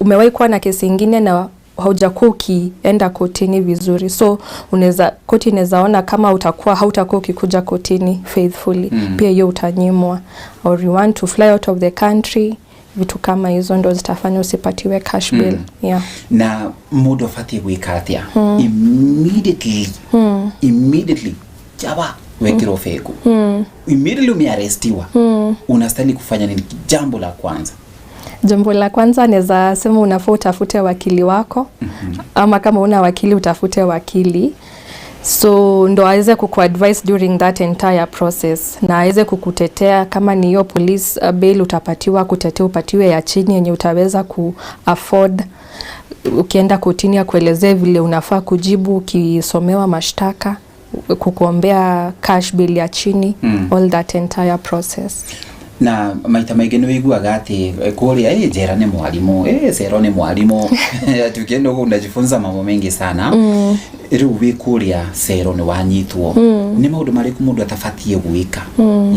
umewahi kuwa na kesi ingine na haujakuwa ukienda kotini vizuri, so unaweza, koti inaweza ona kama utakuwa hautakuwa ukikuja kotini faithfully, pia hiyo utanyimwa. Or you want to fly out of the country, vitu kama hizo ndo zitafanya usipatiwe cash bail. Yeah. Na mundu abatie gwika atia immediately, immediately jaba wekirwo bengu, immediately umearestiwa, unastahili kufanya nini jambo la kwanza? Jambo la kwanza naweza sema unafaa utafute wakili wako, ama kama una wakili, utafute wakili so ndo aweze kukuadvise during that entire process na aweze kukutetea. Kama ni hiyo police bail utapatiwa, kutetea upatiwe ya chini yenye utaweza ku afford. Ukienda kotini, akuelezee vile unafaa kujibu ukisomewa mashtaka, kukuombea cash bail ya chini, all that entire process. Na maita maingĩ nĩ wĩiguaga atĩ kũrĩa njera nĩ mwarimu, cero nĩ mwarimu, ati ukienda huko unajifunza mambo mengi sana. Rĩu wĩ kũrĩa cero nĩ wanyitwo, nĩ maũndũ marĩkũ mũndũ atabatiĩ gwĩka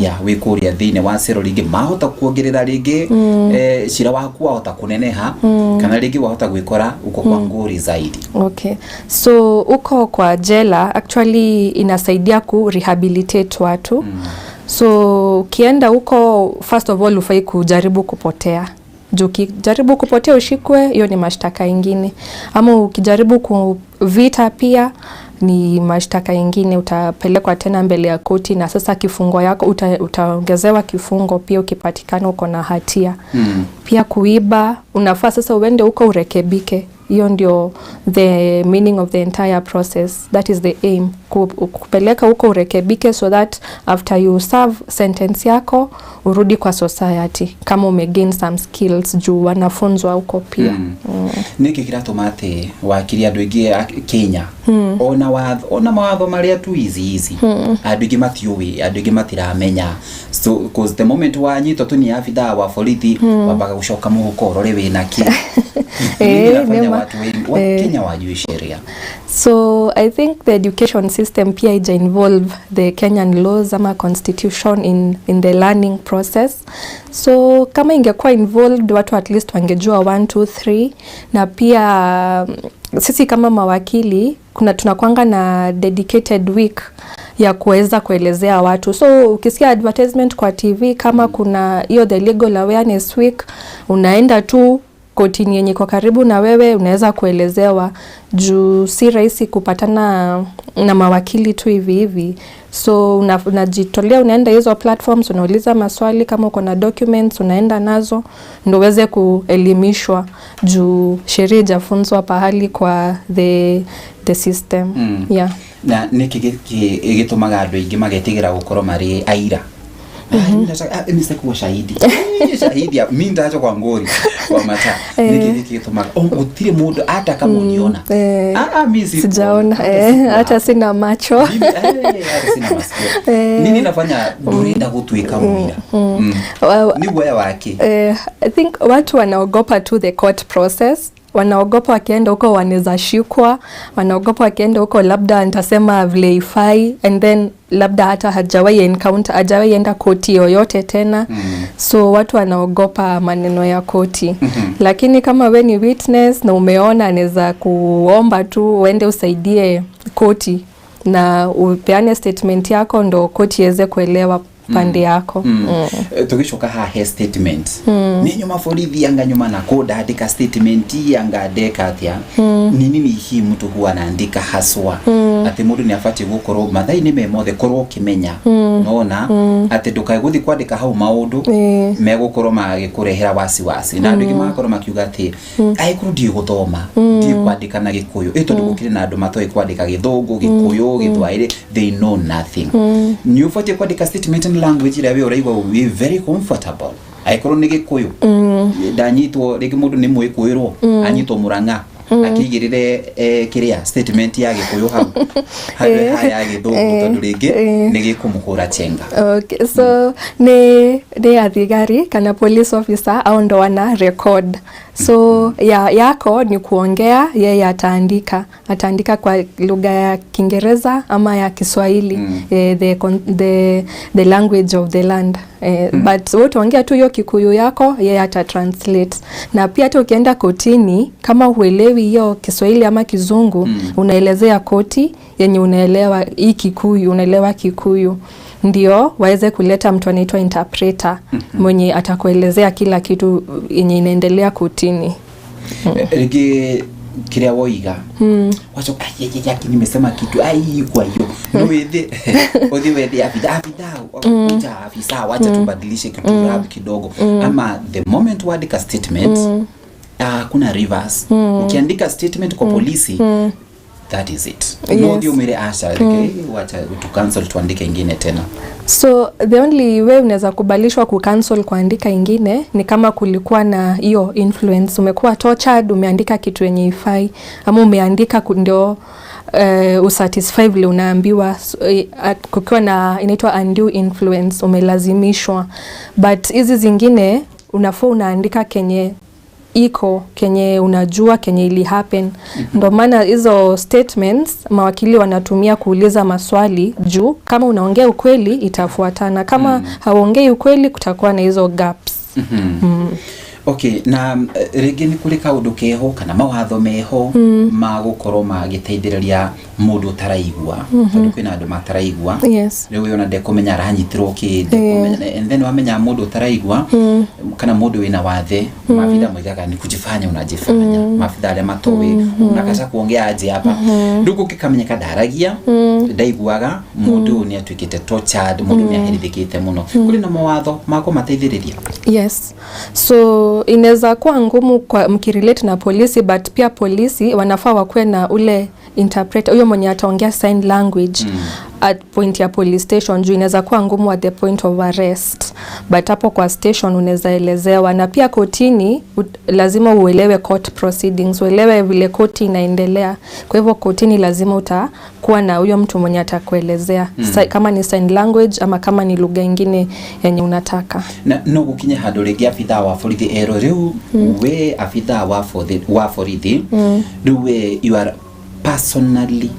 ya wĩ kũrĩa thĩinĩ wa cero, rĩngĩ mahota kuongerera rĩngĩ cira waku wahota kũneneha, kana rĩngĩ wahota gwĩkora uko kwa ngori zaidi? Okay. So uko kwa jela actually inasaidia ku rehabilitate watu. So ukienda huko, first of all, ufai kujaribu kupotea. Juu ukijaribu kupotea ushikwe, hiyo ni mashtaka ingine. Ama ukijaribu kuvita pia ni mashtaka ingine, utapelekwa tena mbele ya koti na sasa kifungo yako utaongezewa kifungo pia ukipatikana uko na hatia. Pia kuiba, unafaa sasa uende huko urekebike. Hiyo ndio the meaning of the entire process. That is the aim, kupeleka huko urekebike so that after you serve sentence yako urudi kwa society kama umegain some skills, juu wanafunzwa huko pia. Nĩkĩ kĩratũma atĩ wakiri andũ aingĩ a Kenya, ona watho, ona mawatho marĩa tu easy easy, andũ aingĩ matiũĩ, andũ aingĩ matiramenya? So 'cause the moment wanyitwo tu ni abithaa wa borithi, wambaga gũcoka mũhuko ũrore wĩna kĩ. Nini inafanya watu wengi wa Kenya wajui sheria? So I think the education system pia ija involve the Kenyan laws ama constitution in the learning process. So kama ingekuwa involved, watu at least wangejua 1 2 3. Na pia sisi kama mawakili kuna tunakwanga na dedicated week ya kuweza kuelezea watu. So ukisikia advertisement kwa TV kama kuna hiyo the legal awareness week, unaenda tu kotini yenye iko karibu na wewe, unaweza kuelezewa, juu si rahisi kupatana na mawakili tu hivi hivi. So unajitolea, unaenda hizo platforms, unauliza maswali. Kama uko na documents, unaenda nazo ndo uweze kuelimishwa, juu sheria ijafunzwa pahali kwa the system. Yeah. Na nĩkĩ gĩtũmaga andũ aingĩ magetigĩra gũkorwo marĩ aira? "Ah, mimi sitaki kuwa shahidi. Shahidi mi nitaachwa kwa ngori kwa mata." Nĩkĩ gĩkĩ gĩtũmaga? Oh, gũtirĩ mũndũ hata kama uniona. Ah, ah, mi sikuona. Sijaona. Hata hata sikuwa. Sina macho. Mimi, hata sina masikio. Nini nafanya ndũrenda gũtuĩka mũira? Nĩ guoya wake? I think watu wanaogopa tu the court process. Wanaogopa wakienda huko wanaweza shikwa, wanaogopa wakienda huko labda nitasema vile ifai, and then labda hata hajawahi encounter, hajawahi enda koti yoyote tena. So watu wanaogopa maneno ya koti. Lakini kama we ni witness na umeona, anaweza kuomba tu uende usaidie koti na upeane statement yako ndo koti iweze kuelewa pande yako. Tugicoka haha he statement, nĩ nyuma borithi anga nyuma na kũ ndandĩka statement anga ndeka atĩa? Ni nini hii mtu huwa anaandika haswa, atĩ mũndũ nĩ abatiĩ gũkorwo mathaa-inĩ me mothe korwo ũkĩmenya nona atĩ ndũkae gũthiĩ kwandĩka hau maũndũ megũkorwo magĩkũrehera wasiwasi, na andũ aingĩ magakorwo makiuga atĩ angĩkorwo ndiũĩ gũthoma, ndiũĩ kwandĩka na Gĩkũyũ, ĩ tondũ gũkĩrĩ na andũ matoĩ kwandĩka Gĩthũngũ, Gĩkũyũ, Gĩthwaĩri, they know nothing, nĩ ũbatiĩ kwandĩka statement in language ĩrĩa we ũraigua wĩ very comfortable? Angĩkorwo nĩ Gĩkũyũ, ndanyitwo rĩngĩ, mũndũ nĩ mwĩkũĩrwo anyitwo Mũrang'a. Akĩigĩrĩre kĩrĩa statement ya Gĩkũyũ hau handũ ha ya Gĩthũngũ, tondũ rĩngĩ nĩ gĩkũmũhũra chenga. Okay, so ni athigari kana police officer au ndo wana record. So yako ni kuongea, yeye ataandika kwa lugha ya Kiingereza ama ya Kiswahili, the language of the land, but wewe utaongea tu hiyo Kikuyu yako, yeye ata translate. Na pia hata ukienda kotini, kama huelewi hiyo Kiswahili ama Kizungu, unaelezea koti yenye unaelewa, hii Kikuyu, unaelewa Kikuyu, ndio waweze kuleta mtu anaitwa interpreter mwenye atakuelezea kila kitu yenye inaendelea kotini. Rĩngĩ kĩrĩa woiga wacoka, "Ai, nimesema kitu ai." Kwa hiyo no wethe uthi wethe afisa, afisa kuja, afisa, wacha tubadilishe kitu rab kidogo. Ama the moment uandika statement, kuna reverse. Ukiandika statement kwa polisi, that is it. No ndio umere asha, okay, wacha tu cancel, tuandike ingine tena. So the only way unaweza kubalishwa kucancel kuandika ingine ni kama kulikuwa na hiyo influence, umekuwa tortured, umeandika kitu yenye ifai, ama umeandika ndio usatisfy vile unaambiwa. So, kukiwa na inaitwa undue influence, umelazimishwa. But hizi zingine unafaa unaandika kenye iko, kenye unajua, kenye ili happen. Ndo maana hizo statements mawakili wanatumia kuuliza maswali, juu kama unaongea ukweli itafuatana, kama hauongei ukweli kutakuwa na hizo gaps. Okay, na rĩngĩ nĩ kũrĩ kaũndũ keho kana mawatho meho ma gũkorwo magĩteithĩrĩria mũndũ ũtaraigua, tondũ kwĩna andũ mataraigua? Rĩu ona ndekũmenya aranyitirwo kĩ, ndekũmenya. And then wamenya mũndũ ũtaraigua kana mũndũ wĩna wathe, maabitha moigaga ni kujifanya unajifanya, maabitha arĩa matoĩ unakacha kuongea aje hapa. Rĩu gũgĩkamenyeka ndaragia, ndaiguaga, mũndũ ũyũ nĩ atuĩkĩte tortured, mũndũ nĩ aherithĩkĩte mũno, kũrĩ na mawatho ma kũmateithĩrĩria? Yes, so inaweza kuwa ngumu kwa mkirelate na polisi, but pia polisi wanafaa wakuwe na ule interpreter, huyo mwenye ataongea sign language at point ya police station, juu inaweza kuwa ngumu at the point of arrest, but hapo kwa station unaweza elezewa. Na pia kotini lazima uelewe court proceedings, uelewe vile koti inaendelea. Kwa hivyo kotini lazima utakuwa na huyo mtu mwenye atakuelezea, kama ni sign language ama kama ni lugha ingine yenye unataka. Na no gukinye handu ringi abithaa wa borithi erwo riu we abithaa wa borithi riu we you are personally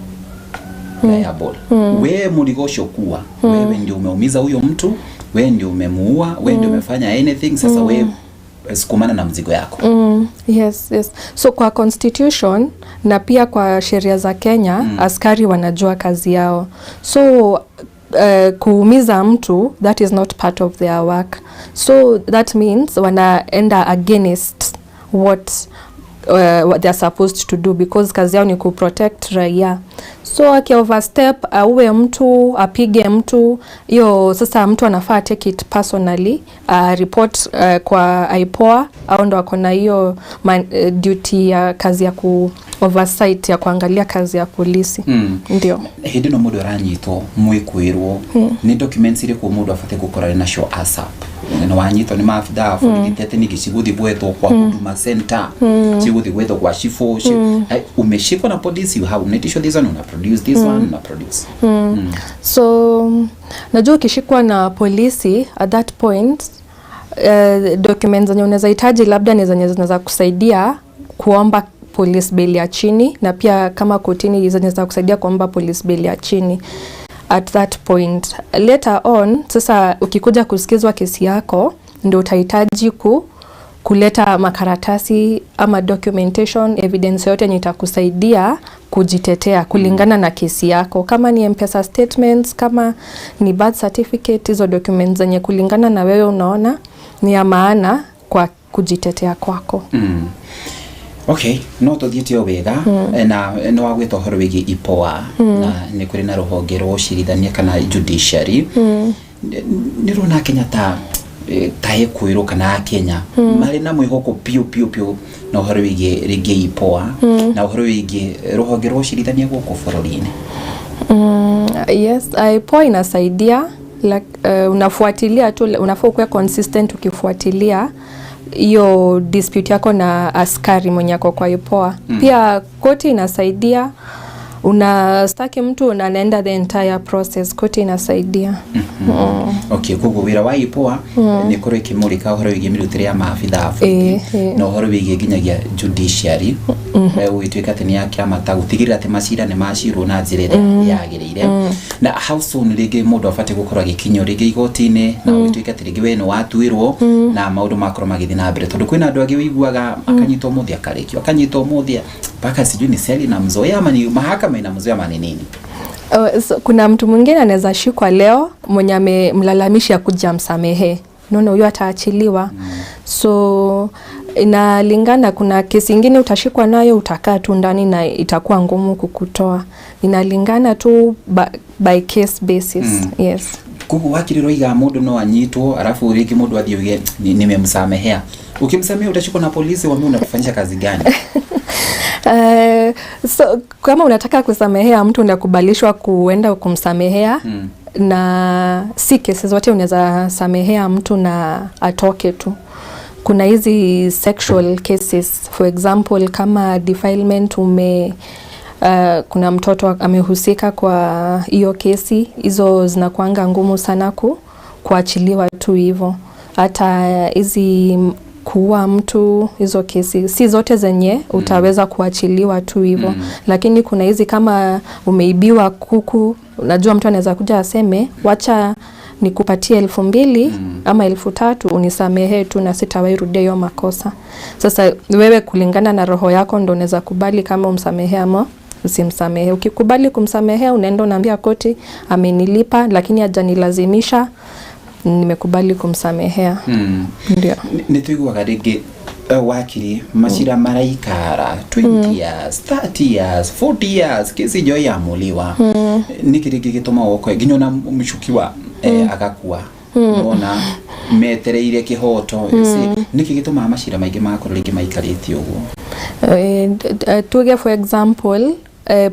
liable, we murigo ucio kuwa wewe ndio umeumiza huyo mtu, we ndio umemuua, we ndio umefanya anything, sasa we sukumana na mzigo yako. Yes. So kwa constitution na pia kwa sheria za Kenya, askari wanajua kazi yao. So kuumiza mtu, that is not part of their work. So that means wanaenda against what they are supposed to do, because kazi yao ni kuprotect raia. So aki overstep, auwe mtu, apige mtu, hiyo sasa mtu anafaa take it personally, report kwa IPOA, au ndo ako na hiyo duty ya kazi ya ku oversight, ya kuangalia kazi ya polisi. Ndio. Hĩndĩ ĩno mũndũ aranyitwo, mwĩkwĩrwo nĩ documents irĩkũ mũndũ abatiĩ gũkorwo arĩ nacio ASAP? Nĩ wanyitwo nĩ maabithaa wa borithi, tete ningĩ cigũthiĩ gwethwo kwa Huduma Center, cigũthiĩ gwethwo kwa chifu. Umeshikwa na polisi, you have unaitishwa this one, una produce this one, una produce. So najua ukishikwa na polisi at that point, documents zenye unaweza hitaji labda ni zenye zinaweza kusaidia kuomba police bail ya chini, na pia kama kotini, zenye za kusaidia kuomba police bail ya chini at that point. Later on sasa ukikuja kusikizwa kesi yako, ndio utahitaji kuleta makaratasi ama documentation, evidence yote yenye itakusaidia kujitetea kulingana na kesi yako, kama ni M-Pesa statements, kama ni birth certificate, hizo documents zenye kulingana na wewe unaona ni ya maana kwa kujitetea kwako. Okay, no tũthiĩte o wega. Na nĩ wagwĩta ũhoro wĩgiĩ IPOA, na nĩ kũrĩ na rũhonge rwa ũcirithania kana judiciary. Nĩ rona Kenya ta ĩkwĩrwo kana Akenya marĩ na mwĩhoko piũ piũ piũ na ũhoro wĩgiĩ rĩngĩ IPOA na ũhoro wĩgiĩ rũhonge rwa ũcirithania gũkũ bũrũri-inĩ? Yes, IPOA inasaidia like, unafuatilia tu, unafaa ukuwe consistent ukifuatilia. Hiyo dispute yako na askari mwenye ako kwa IPOA. Pia koti inasaidia, unastaki mtu na anaenda the entire process, koti inasaidia. Okay, koguo wĩra wa IPOA nĩ korwo ĩkĩmũrĩka ũhoro wĩgiĩ mĩrutĩre ya maabitha a borithi na ũhoro wĩgiĩ nginyagia judiciary, gũgĩtuĩka atĩ nĩ yakĩramata gũtigĩrĩra atĩ macira nĩ macirwo na njĩra ĩrĩa yagĩrĩire. Na how soon rĩngĩ mũndũ abatiĩ gũkorwo agĩkinyio rĩngĩ igoti-inĩ na gũgĩtuĩka atĩ rĩngĩ we nĩ watuĩrwo na maũndũ makorwo magĩthiĩ na mbere? Tondũ kwĩna andũ angĩ wĩiguaga akanyitwo ũmũthĩ, akarĩkio, akanyitwo ũmũthĩ, mpaka sijui ni seli na mzoea ama ni mahakama inamzoea ama ni nini. So, kuna mtu mwingine anaweza shikwa leo, mwenye amemlalamishi akuja msamehe, naona huyo ataachiliwa. So inalingana. Kuna kesi ingine utashikwa nayo utakaa tu ndani na itakuwa ngumu kukutoa. Inalingana tu by case basis. Yes. Koguo wakiri roiga mundu no anyitwo, alafu rĩngĩ mũndũ athiĩ uge, "Nimemsamehea." Ukimsamehea utashikwa na polisi, wame unakufanyisha kazi gani? So kama unataka kusamehea mtu, unakubalishwa kuenda kumsamehea. Na si kesi zote unaweza samehea mtu na atoke tu. Kuna hizi sexual cases, for example kama defilement, kuna mtoto amehusika kwa hiyo kesi, hizo zinakuanga ngumu sana kuachiliwa tu hivyo. Hata hizi kuua mtu, hizo kesi si zote zenye utaweza kuachiliwa tu hivyo. Lakini kuna hizi kama umeibiwa kuku, unajua mtu anaweza kuja aseme, "Wacha nikupatie 2,000 ama 3,000 unisamehe tu na sitawahi rudia hiyo makosa." Sasa wewe kulingana na roho yako ndo unaweza kubali kama umsamehe ama usimsamehe. Ukikubali kumsamehea, unaenda unaambia koti, "Amenilipa lakini hajanilazimisha, nimekubali kumsamehea." Ndio. Nĩ tũiguaga rĩngĩ, wakiri, macira maraikara 20 years, 30 years, 40 years, kesi njo yamuliwa. Nĩkĩ rĩngĩ gĩtũmaga ũkoe nginya ona mũcukiwa agakua nona metereire kĩhoto? You see, nĩkĩ gĩtũmaga macira maingĩ magakorwo rĩngĩ maikarĩte ũguo? Tuge for example,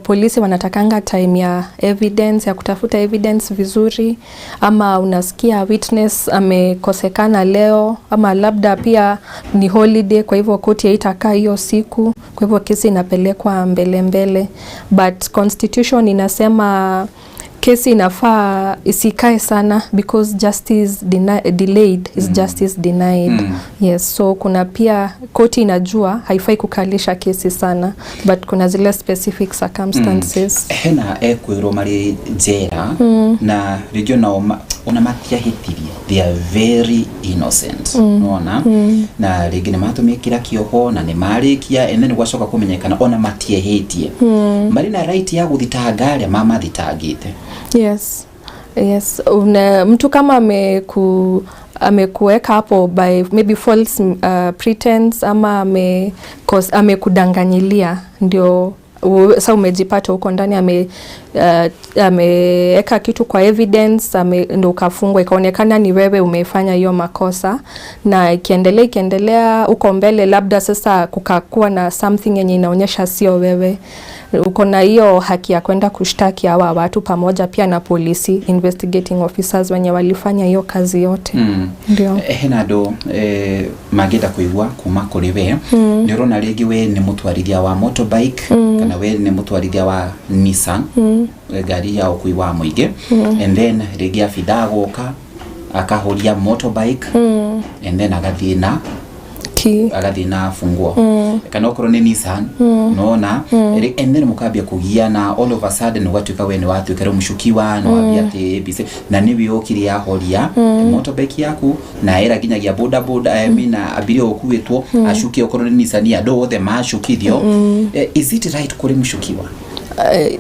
polisi wanatakanga time ya evidence, ya kutafuta evidence vizuri, ama unasikia witness amekosekana leo, ama labda pia ni holiday, kwa hivyo koti haitakaa hiyo siku, kwa hivyo kesi inapelekwa mbele mbele. But constitution inasema kesi inafaa isikae sana because justice delayed is justice denied. Yes, so kuna pia koti inajua haifai kukalisha kesi sana, but kuna zile specific circumstances. Hena ekwĩrwo marĩ njera na rĩngĩ onao ona matiahĩtirie, they are very innocent, nona na rĩngĩ nĩ matũmĩkĩra kĩoho na nĩ marĩkia, and then gwacoka kũmenyekana ona matiehĩtie. Marĩ na right ya gũthitanga arĩa mamathitangĩte? Yes. Mtu kama amekuweka hapo by maybe false pretense ama amekudanganyilia ndio sa umejipata huko ndani, ameweka kitu kwa evidence, ndo ukafungwa, ikaonekana ni wewe umefanya hiyo makosa, na ikiendelea ikiendelea huko mbele, labda sasa kukakuwa na something yenye inaonyesha sio wewe, uko na hiyo haki ya kwenda kushtaki hawa watu pamoja pia na polisi investigating officers wenye walifanya hiyo kazi yote. Ndio. Hena andũ mangĩenda kũigua kuma kũrĩ we. Nĩ ũrona rĩngĩ we nĩ mũtwarithia wa motorbike kana we nĩ mũtwarithia wa Nissan, ngari ya ũkui wa mũingĩ, and then rĩngĩ abithaa agoka akahoria motorbike and then agathiĩ na Key. Agathiĩ na funguo kana okorwo nĩ Nissan, nona and then mũkambia kũgiana, all of a sudden ũgatuĩka we nĩ watuĩka rĩu mũcukiwa, nĩ wambia atĩ ABC na nĩwe ũkire yahoria motorbike yaku na era nginyagia boda boda, mina abiria ũkuĩtwo acukie, okorwo nĩ Nissan andũ othe macukithio. Is it right kũrĩ mũcukiwa?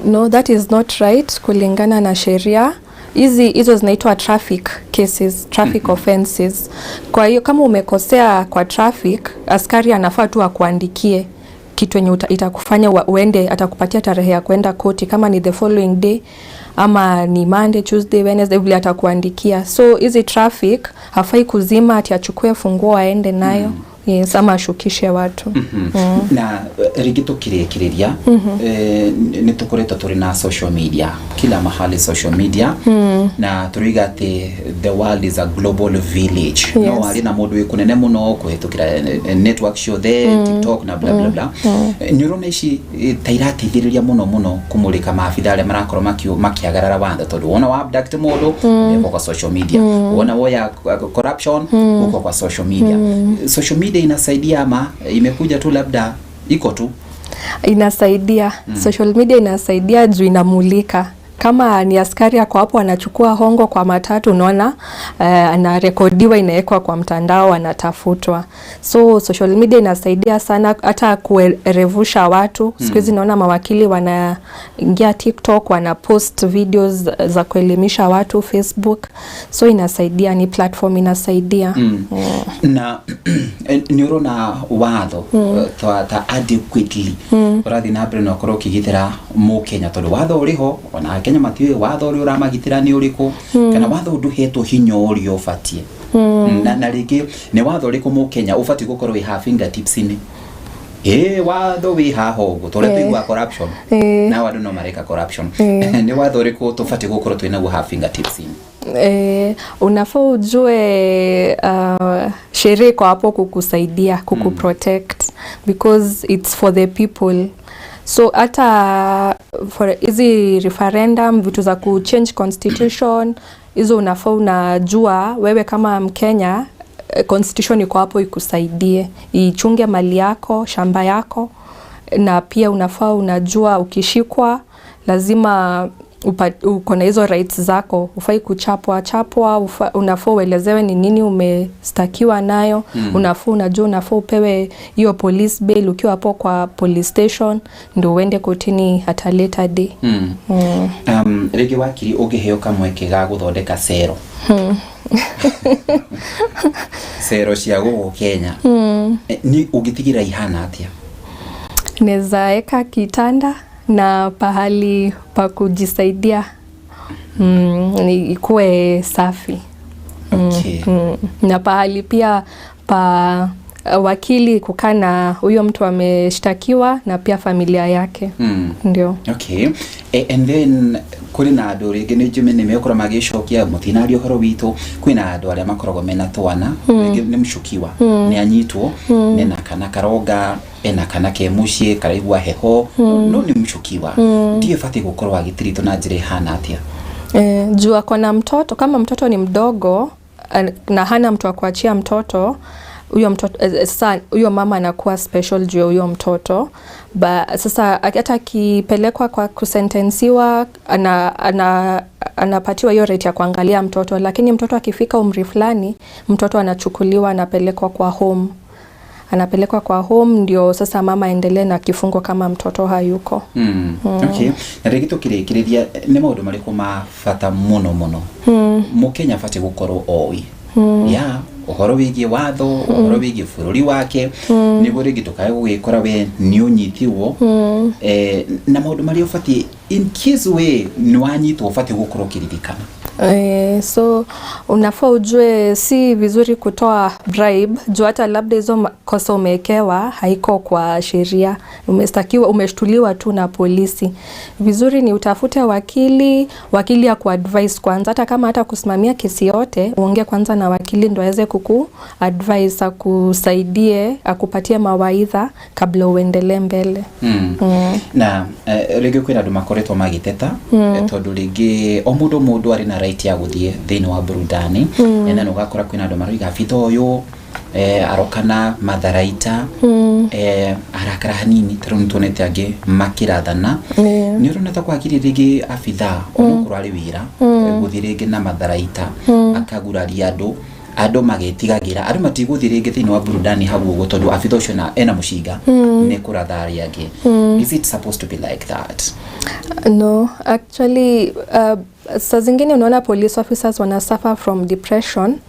No, that is not right kulingana na sheria. Hizi hizo zinaitwa traffic cases, traffic offenses. Kwa hiyo kama umekosea kwa traffic, askari anafaa tu akuandikie kitu yenye itakufanya uende, atakupatia tarehe ya kwenda koti, kama ni the following day ama ni Monday, Tuesday, Wednesday, vile atakuandikia. So hizi traffic hafai kuzima ati achukue funguo aende nayo. Yes, ama ashukishe watu. Na rĩngĩ tũkĩrĩkĩrĩria, nĩ tũkoretwo tũrĩ na social media kila mahali, social media, na tũroiga atĩ the world is a global village. No warĩ na mũndũ wĩ kũnene mũno kũhĩtũkĩra network ciothe, TikTok na bla bla bla. Nĩ ũrona ici ta irateithĩrĩria mũno mũno kũmũrĩka maabitha arĩa marakorwo makĩagarara watho, tondũ wona wa abduct mũndũ, ũko kwa social media, wona woya corruption, uko kwa social media. Social media inasaidia ama imekuja tu, labda iko tu? Inasaidia. Social media inasaidia juu inamulika kama ni askari ako hapo anachukua hongo kwa matatu, unaona anarekodiwa, inawekwa kwa mtandao, anatafutwa. So social media inasaidia sana hata kuerevusha watu. Siku hizi naona mawakili wanaingia TikTok, wana post videos za kuelimisha watu, Facebook. So inasaidia, ni platform inasaidia. Na nĩ ũrona watho ta adequately ũrathiĩ na mbere na ũkorwo ũkĩgitĩra mũkenya, tondũ watho ũrĩ ho, ona akenya matiũĩ watho ũrĩa ũramagitĩra nĩ ũrĩkũ, kana watho ndũhetwo hinya ũrĩa ũbatiĩ, na rĩngĩ nĩ watho ũrĩkũ mũkenya ũbatiĩ gũkorwo wĩ ha fingertips-inĩ? Ĩ watho wĩ haha ũguo tũrĩa tũiguaga corruption, nao andũ no mareka corruption. Nĩ watho ũrĩkũ tũbatiĩ gũkorwo twĩ naguo ha fingertips-inĩ? Unafaa ujue sheria iko hapo kukusaidia, kukuprotect, because it's for the people. So hata for hizi referendum, vitu za kuchange constitution hizo, unafaa unajua wewe kama Mkenya, constitution iko hapo ikusaidie, ichunge mali yako, shamba yako. Na pia unafaa unajua ukishikwa lazima uko na hizo rights zako, ufai kuchapwa chapwa, unafaa uelezewe ni nini umestakiwa nayo. Unafaa unajua unafaa upewe hiyo police bail ukiwa hapo kwa police station ndio uende kotini at a later day. Rĩngĩ wakiri, ũngĩheo kamweke ga gũthondeka cero cia gũkũ Kenya, nĩ ũngĩtigĩra ihana atĩa? Naweza eka kitanda na pahali pa kujisaidia, ikuwe safi. Na pahali pia pa wakili kukaa na huyo mtu ameshtakiwa na pia familia yake. Ndio. Okay. And then kũrĩ na andũ rĩngĩ nĩ njũĩ nĩ megũkorwo magĩcokia mũtinaria ũhoro witũ. Kwĩna andũ arĩa makoragwo mena twana, rĩngĩ nĩ mũcukiwa, nĩ anyitwo, nena kana karonga, ena kana ke mũciĩ karaigua heho, no nĩ mũcukiwa, ndiĩ batiĩ gũkorwo agĩtiritwo na njĩra ĩhana atĩa? Juu ako na mtoto, kama mtoto ni mdogo na hana mtu wa kuachia mtoto huyo mtoto, sasa huyo mama anakuwa special juu ya huyo mtoto. Ba, sasa hata akipelekwa kwa kusentensiwa, anapatiwa hiyo right ya kuangalia mtoto, lakini mtoto akifika umri fulani, mtoto anachukuliwa, anapelekwa kwa home, anapelekwa kwa home ndio sasa mama aendelee na kifungo kama mtoto hayuko. Okay. Na rĩngĩ tũkĩrĩkĩrĩria, nĩ maũndũ marĩkũ ma bata mũno mũno mũkenya abatiĩ gũkorwo oĩ ya ũhoro wĩgiĩ watho, ũhoro wĩgiĩ bũrũri wake, nĩguo rĩngĩ ndũkae gũgĩkora we nĩ ũnyitirwo, na maũndũ marĩa ũbatiĩ, in case we nĩ wanyitwo, ũbatiĩ gũkorwo ũkĩririkana? So unafaa ujue si vizuri kutoa bribe, juu hata labda hizo kosa umewekewa haiko kwa sheria, umestakiwa, umeshtuliwa tu na polisi. Vizuri ni utafute wakili, wakili ya kuadvise kwanza, hata kama hata kusimamia kesi yote, uongee kwanza na wakili ndo aweze kuku advise, akusaidie, akupatie mawaidha kabla uendelee mbele. Na rĩngĩ kwĩna andũ makoretwo magĩteta, tondũ rĩngĩ o mũndũ mũndũ arĩ na right ya gũthiĩ thĩinĩ wa burudani, na nĩ ũgakora kwĩna andũ maroiga abitha ũyũ arokana matharaita, arakara hanini, tarĩu nĩ tuonete angĩ makĩrathana. Nĩ ũrona ta kwagĩrĩire rĩngĩ abitha onokorwo arĩ wĩra, gũthiĩ rĩngĩ na matharaita akaguraria andũ, andũ magetigagĩra, andũ matigũthiĩ rĩngĩ thĩinĩ wa burudani hau ũguo tondũ abitha ũcio ena mũcinga nĩ kũratha arĩa angĩ? Is it supposed to be like that? No, actually, saa zingine unaona police officers wana suffer from depression,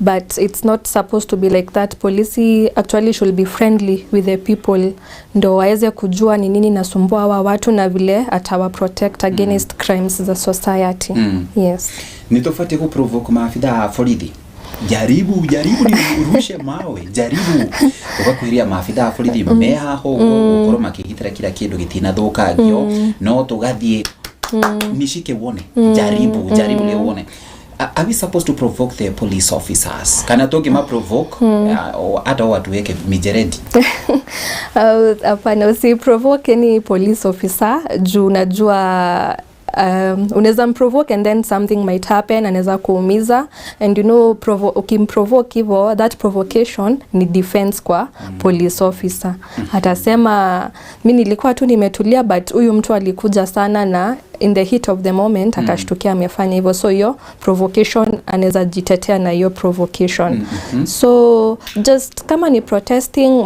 but it's not supposed to be like that. Polisi actually should be friendly with the people ndo waweze kujua ni nini nasumbua hawa watu na vile atawa protect against crimes za society. Yes. Nĩ tũbatiĩ gũprovoke maabitha a borithi? Jaribu, jaribu nirushe mawe, jaribu. Ugakuhiria maabitha a borithi me haha ũguo gũkorwo makĩgitĩra kila kĩndũ gĩtinathũkangio, no tũgathiĩ nishike uone, jaribu, jaribu leo uone. Are we supposed to provoke the police officers, kana tũngĩma provoke hata watuweke mijeredi? Hapana, usiprovoke any police officer juu unajua unaweza mprovoke and then something might happen, anaweza kuumiza. And you know, ukimprovoke hivo, that provocation ni defense kwa police officer. Atasema, "Mi nilikuwa tu nimetulia, but huyu mtu alikuja sana na in the heat of the moment akashtukia amefanya hivyo." So hiyo provocation, anaweza jitetea na hiyo provocation. So just kama ni protesting,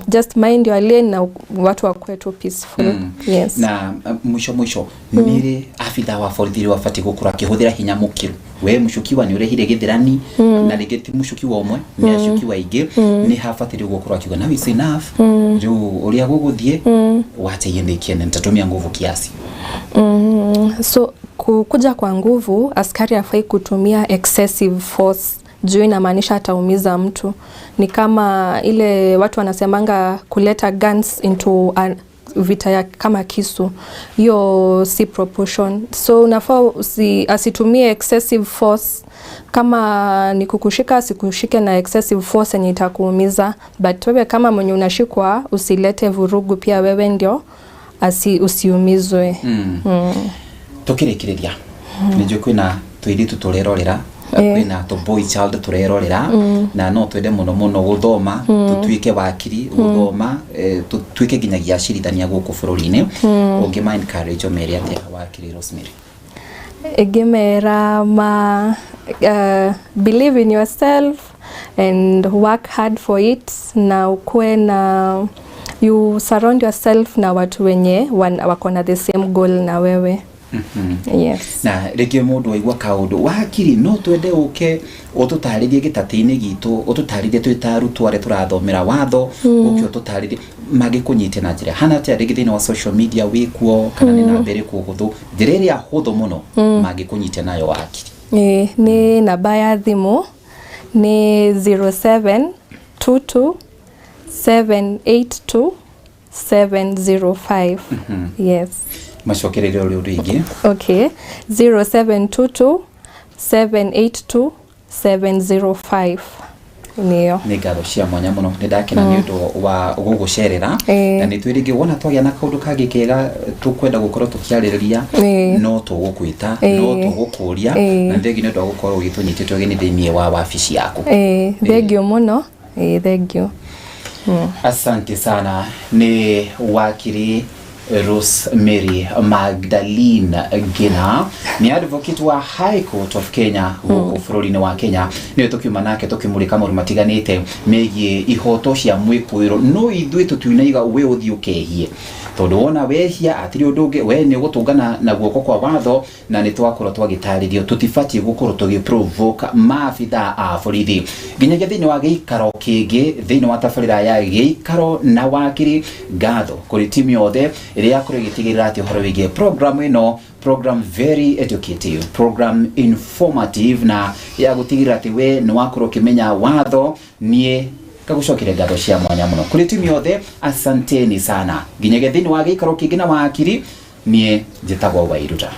just mind your lane na watu wakuwe tu peaceful. Yes. Na mwisho mwisho, nĩ abitha wa borithi rĩ wabatiĩ gũkorwo akĩhũthĩra hinya mũkĩru? We mũcukiwa nĩ ũrehire gĩthĩrani, na rĩngĩ ti mũcukiwa ũmwe, nĩ acukiwa aingĩ, nĩ habatiĩ gũkorwo akiuga, "Now it's enough, rĩu ũrĩa gũgũthiĩ wacha iende ikiende, nitatumia nguvu kiasi"? So kukuja kwa nguvu, askari hafai kutumia excessive force juu inamaanisha ataumiza mtu. Ni kama ile watu wanasemanga kuleta guns into vita ya kama kisu, hiyo si proportion. So unafaa asitumie excessive force. Kama ni kukushika, asikushike na excessive force yenye itakuumiza, but wewe kama mwenye unashikwa usilete vurugu pia wewe ndio usiumizwe. Tukĩrĩkĩrĩria, nĩ njũĩ kwĩna tũirĩtu tũrerorera, kwĩna tũ boy child tũrerorera, na no twende mũno mũno gũthoma tũtuĩke wakiri, gũthoma tũtuĩke nginyagia acirithania gũkũ bũrũri-inĩ. Ũngĩma encourage ũmere atĩa, wakiri Rosemary? Ingĩmera ma believe in yourself and work hard for it, na ukuwe na, you surround yourself na watu wenye wako na the same goal na wewe. Yes. Na rĩngĩ mũndũ waigua kaũndũ, wakiri, no twende ũke ũtũtarĩrie gĩtatĩ-inĩ gitũ, ũtũtarĩrie twĩ ta arutwo arĩa tũrathomera watho, ũke ũtũtarĩrie, mangĩkũnyitia na njĩra hana atĩa? Rĩngĩ thĩinĩ wa social media wĩkuo, kana nĩ namba ĩrĩkũ hũthũ, njĩra ĩrĩa hũthũ mũno mangĩkũnyitia nayo, wakiri? Ĩ, nĩ namba ya thimũ nĩ 0722 782 705. Yes. Macokererie ũrĩa ũndũ ingĩ. Okay, 0722 782 705 nĩyo. Nĩ ngatho cia mwanya mũno, nĩ ndakena nĩ ũndũ wa gũgũcerera. Na nĩ twĩ rĩngĩ wona twagĩa na kaũndũ kangĩ kega tũkwenda gũkorwo tũkĩarĩrĩria, no tũgũkwĩta, no tũgũkũria. Na thengi nĩ ũndũ wa gũkorwo ũgĩtũnyitĩte ũgeni thĩinĩ wa wabici yaku. Ĩ, thengio mũno. Ĩ, thengio. Asante sana. Nĩ wakiri Rosemary Magdalene Ngina, nĩ advocate wa High Court of Kenya gũkũ bũrũri-inĩ wa Kenya. Nĩwe tũkiuma nake tũkĩmũrĩka maũndũ matiganĩte megiĩ ihoto cia mwĩkũĩrwo. No ithuĩ tũtiunaiga we ũthiĩ ũkehie, tondũ wona wehia atirĩ ũndũ ũngĩ, we nĩ ũgũtũngana na guoko kwa watho. Na nĩ twakorwo twagĩtarĩrio tũtibatiĩ gũkorwo tũgĩ maabitha a borithi. Nginyagia thĩinĩ wa gĩikaro kĩngĩ thĩinĩ wa tabarĩra ya gĩikaro na wakiri, ngatho kũrĩ timu yothe ĩrĩa yakorwo ĩgĩtigĩrĩra atĩ ũhoro wĩgiĩ program ĩno, program very educative, program informative, na ya gũtigĩrĩra atĩ we nĩ wakorwo ũkĩmenya watho. Niĩ ngagũcokeria ngatho cia mwanya mũno kũrĩ timu yothe. Asanteni sana. Nginyagia thĩinĩ wa gĩikaro kĩngĩ na wakiri, niĩ njĩtagwo Wairuta.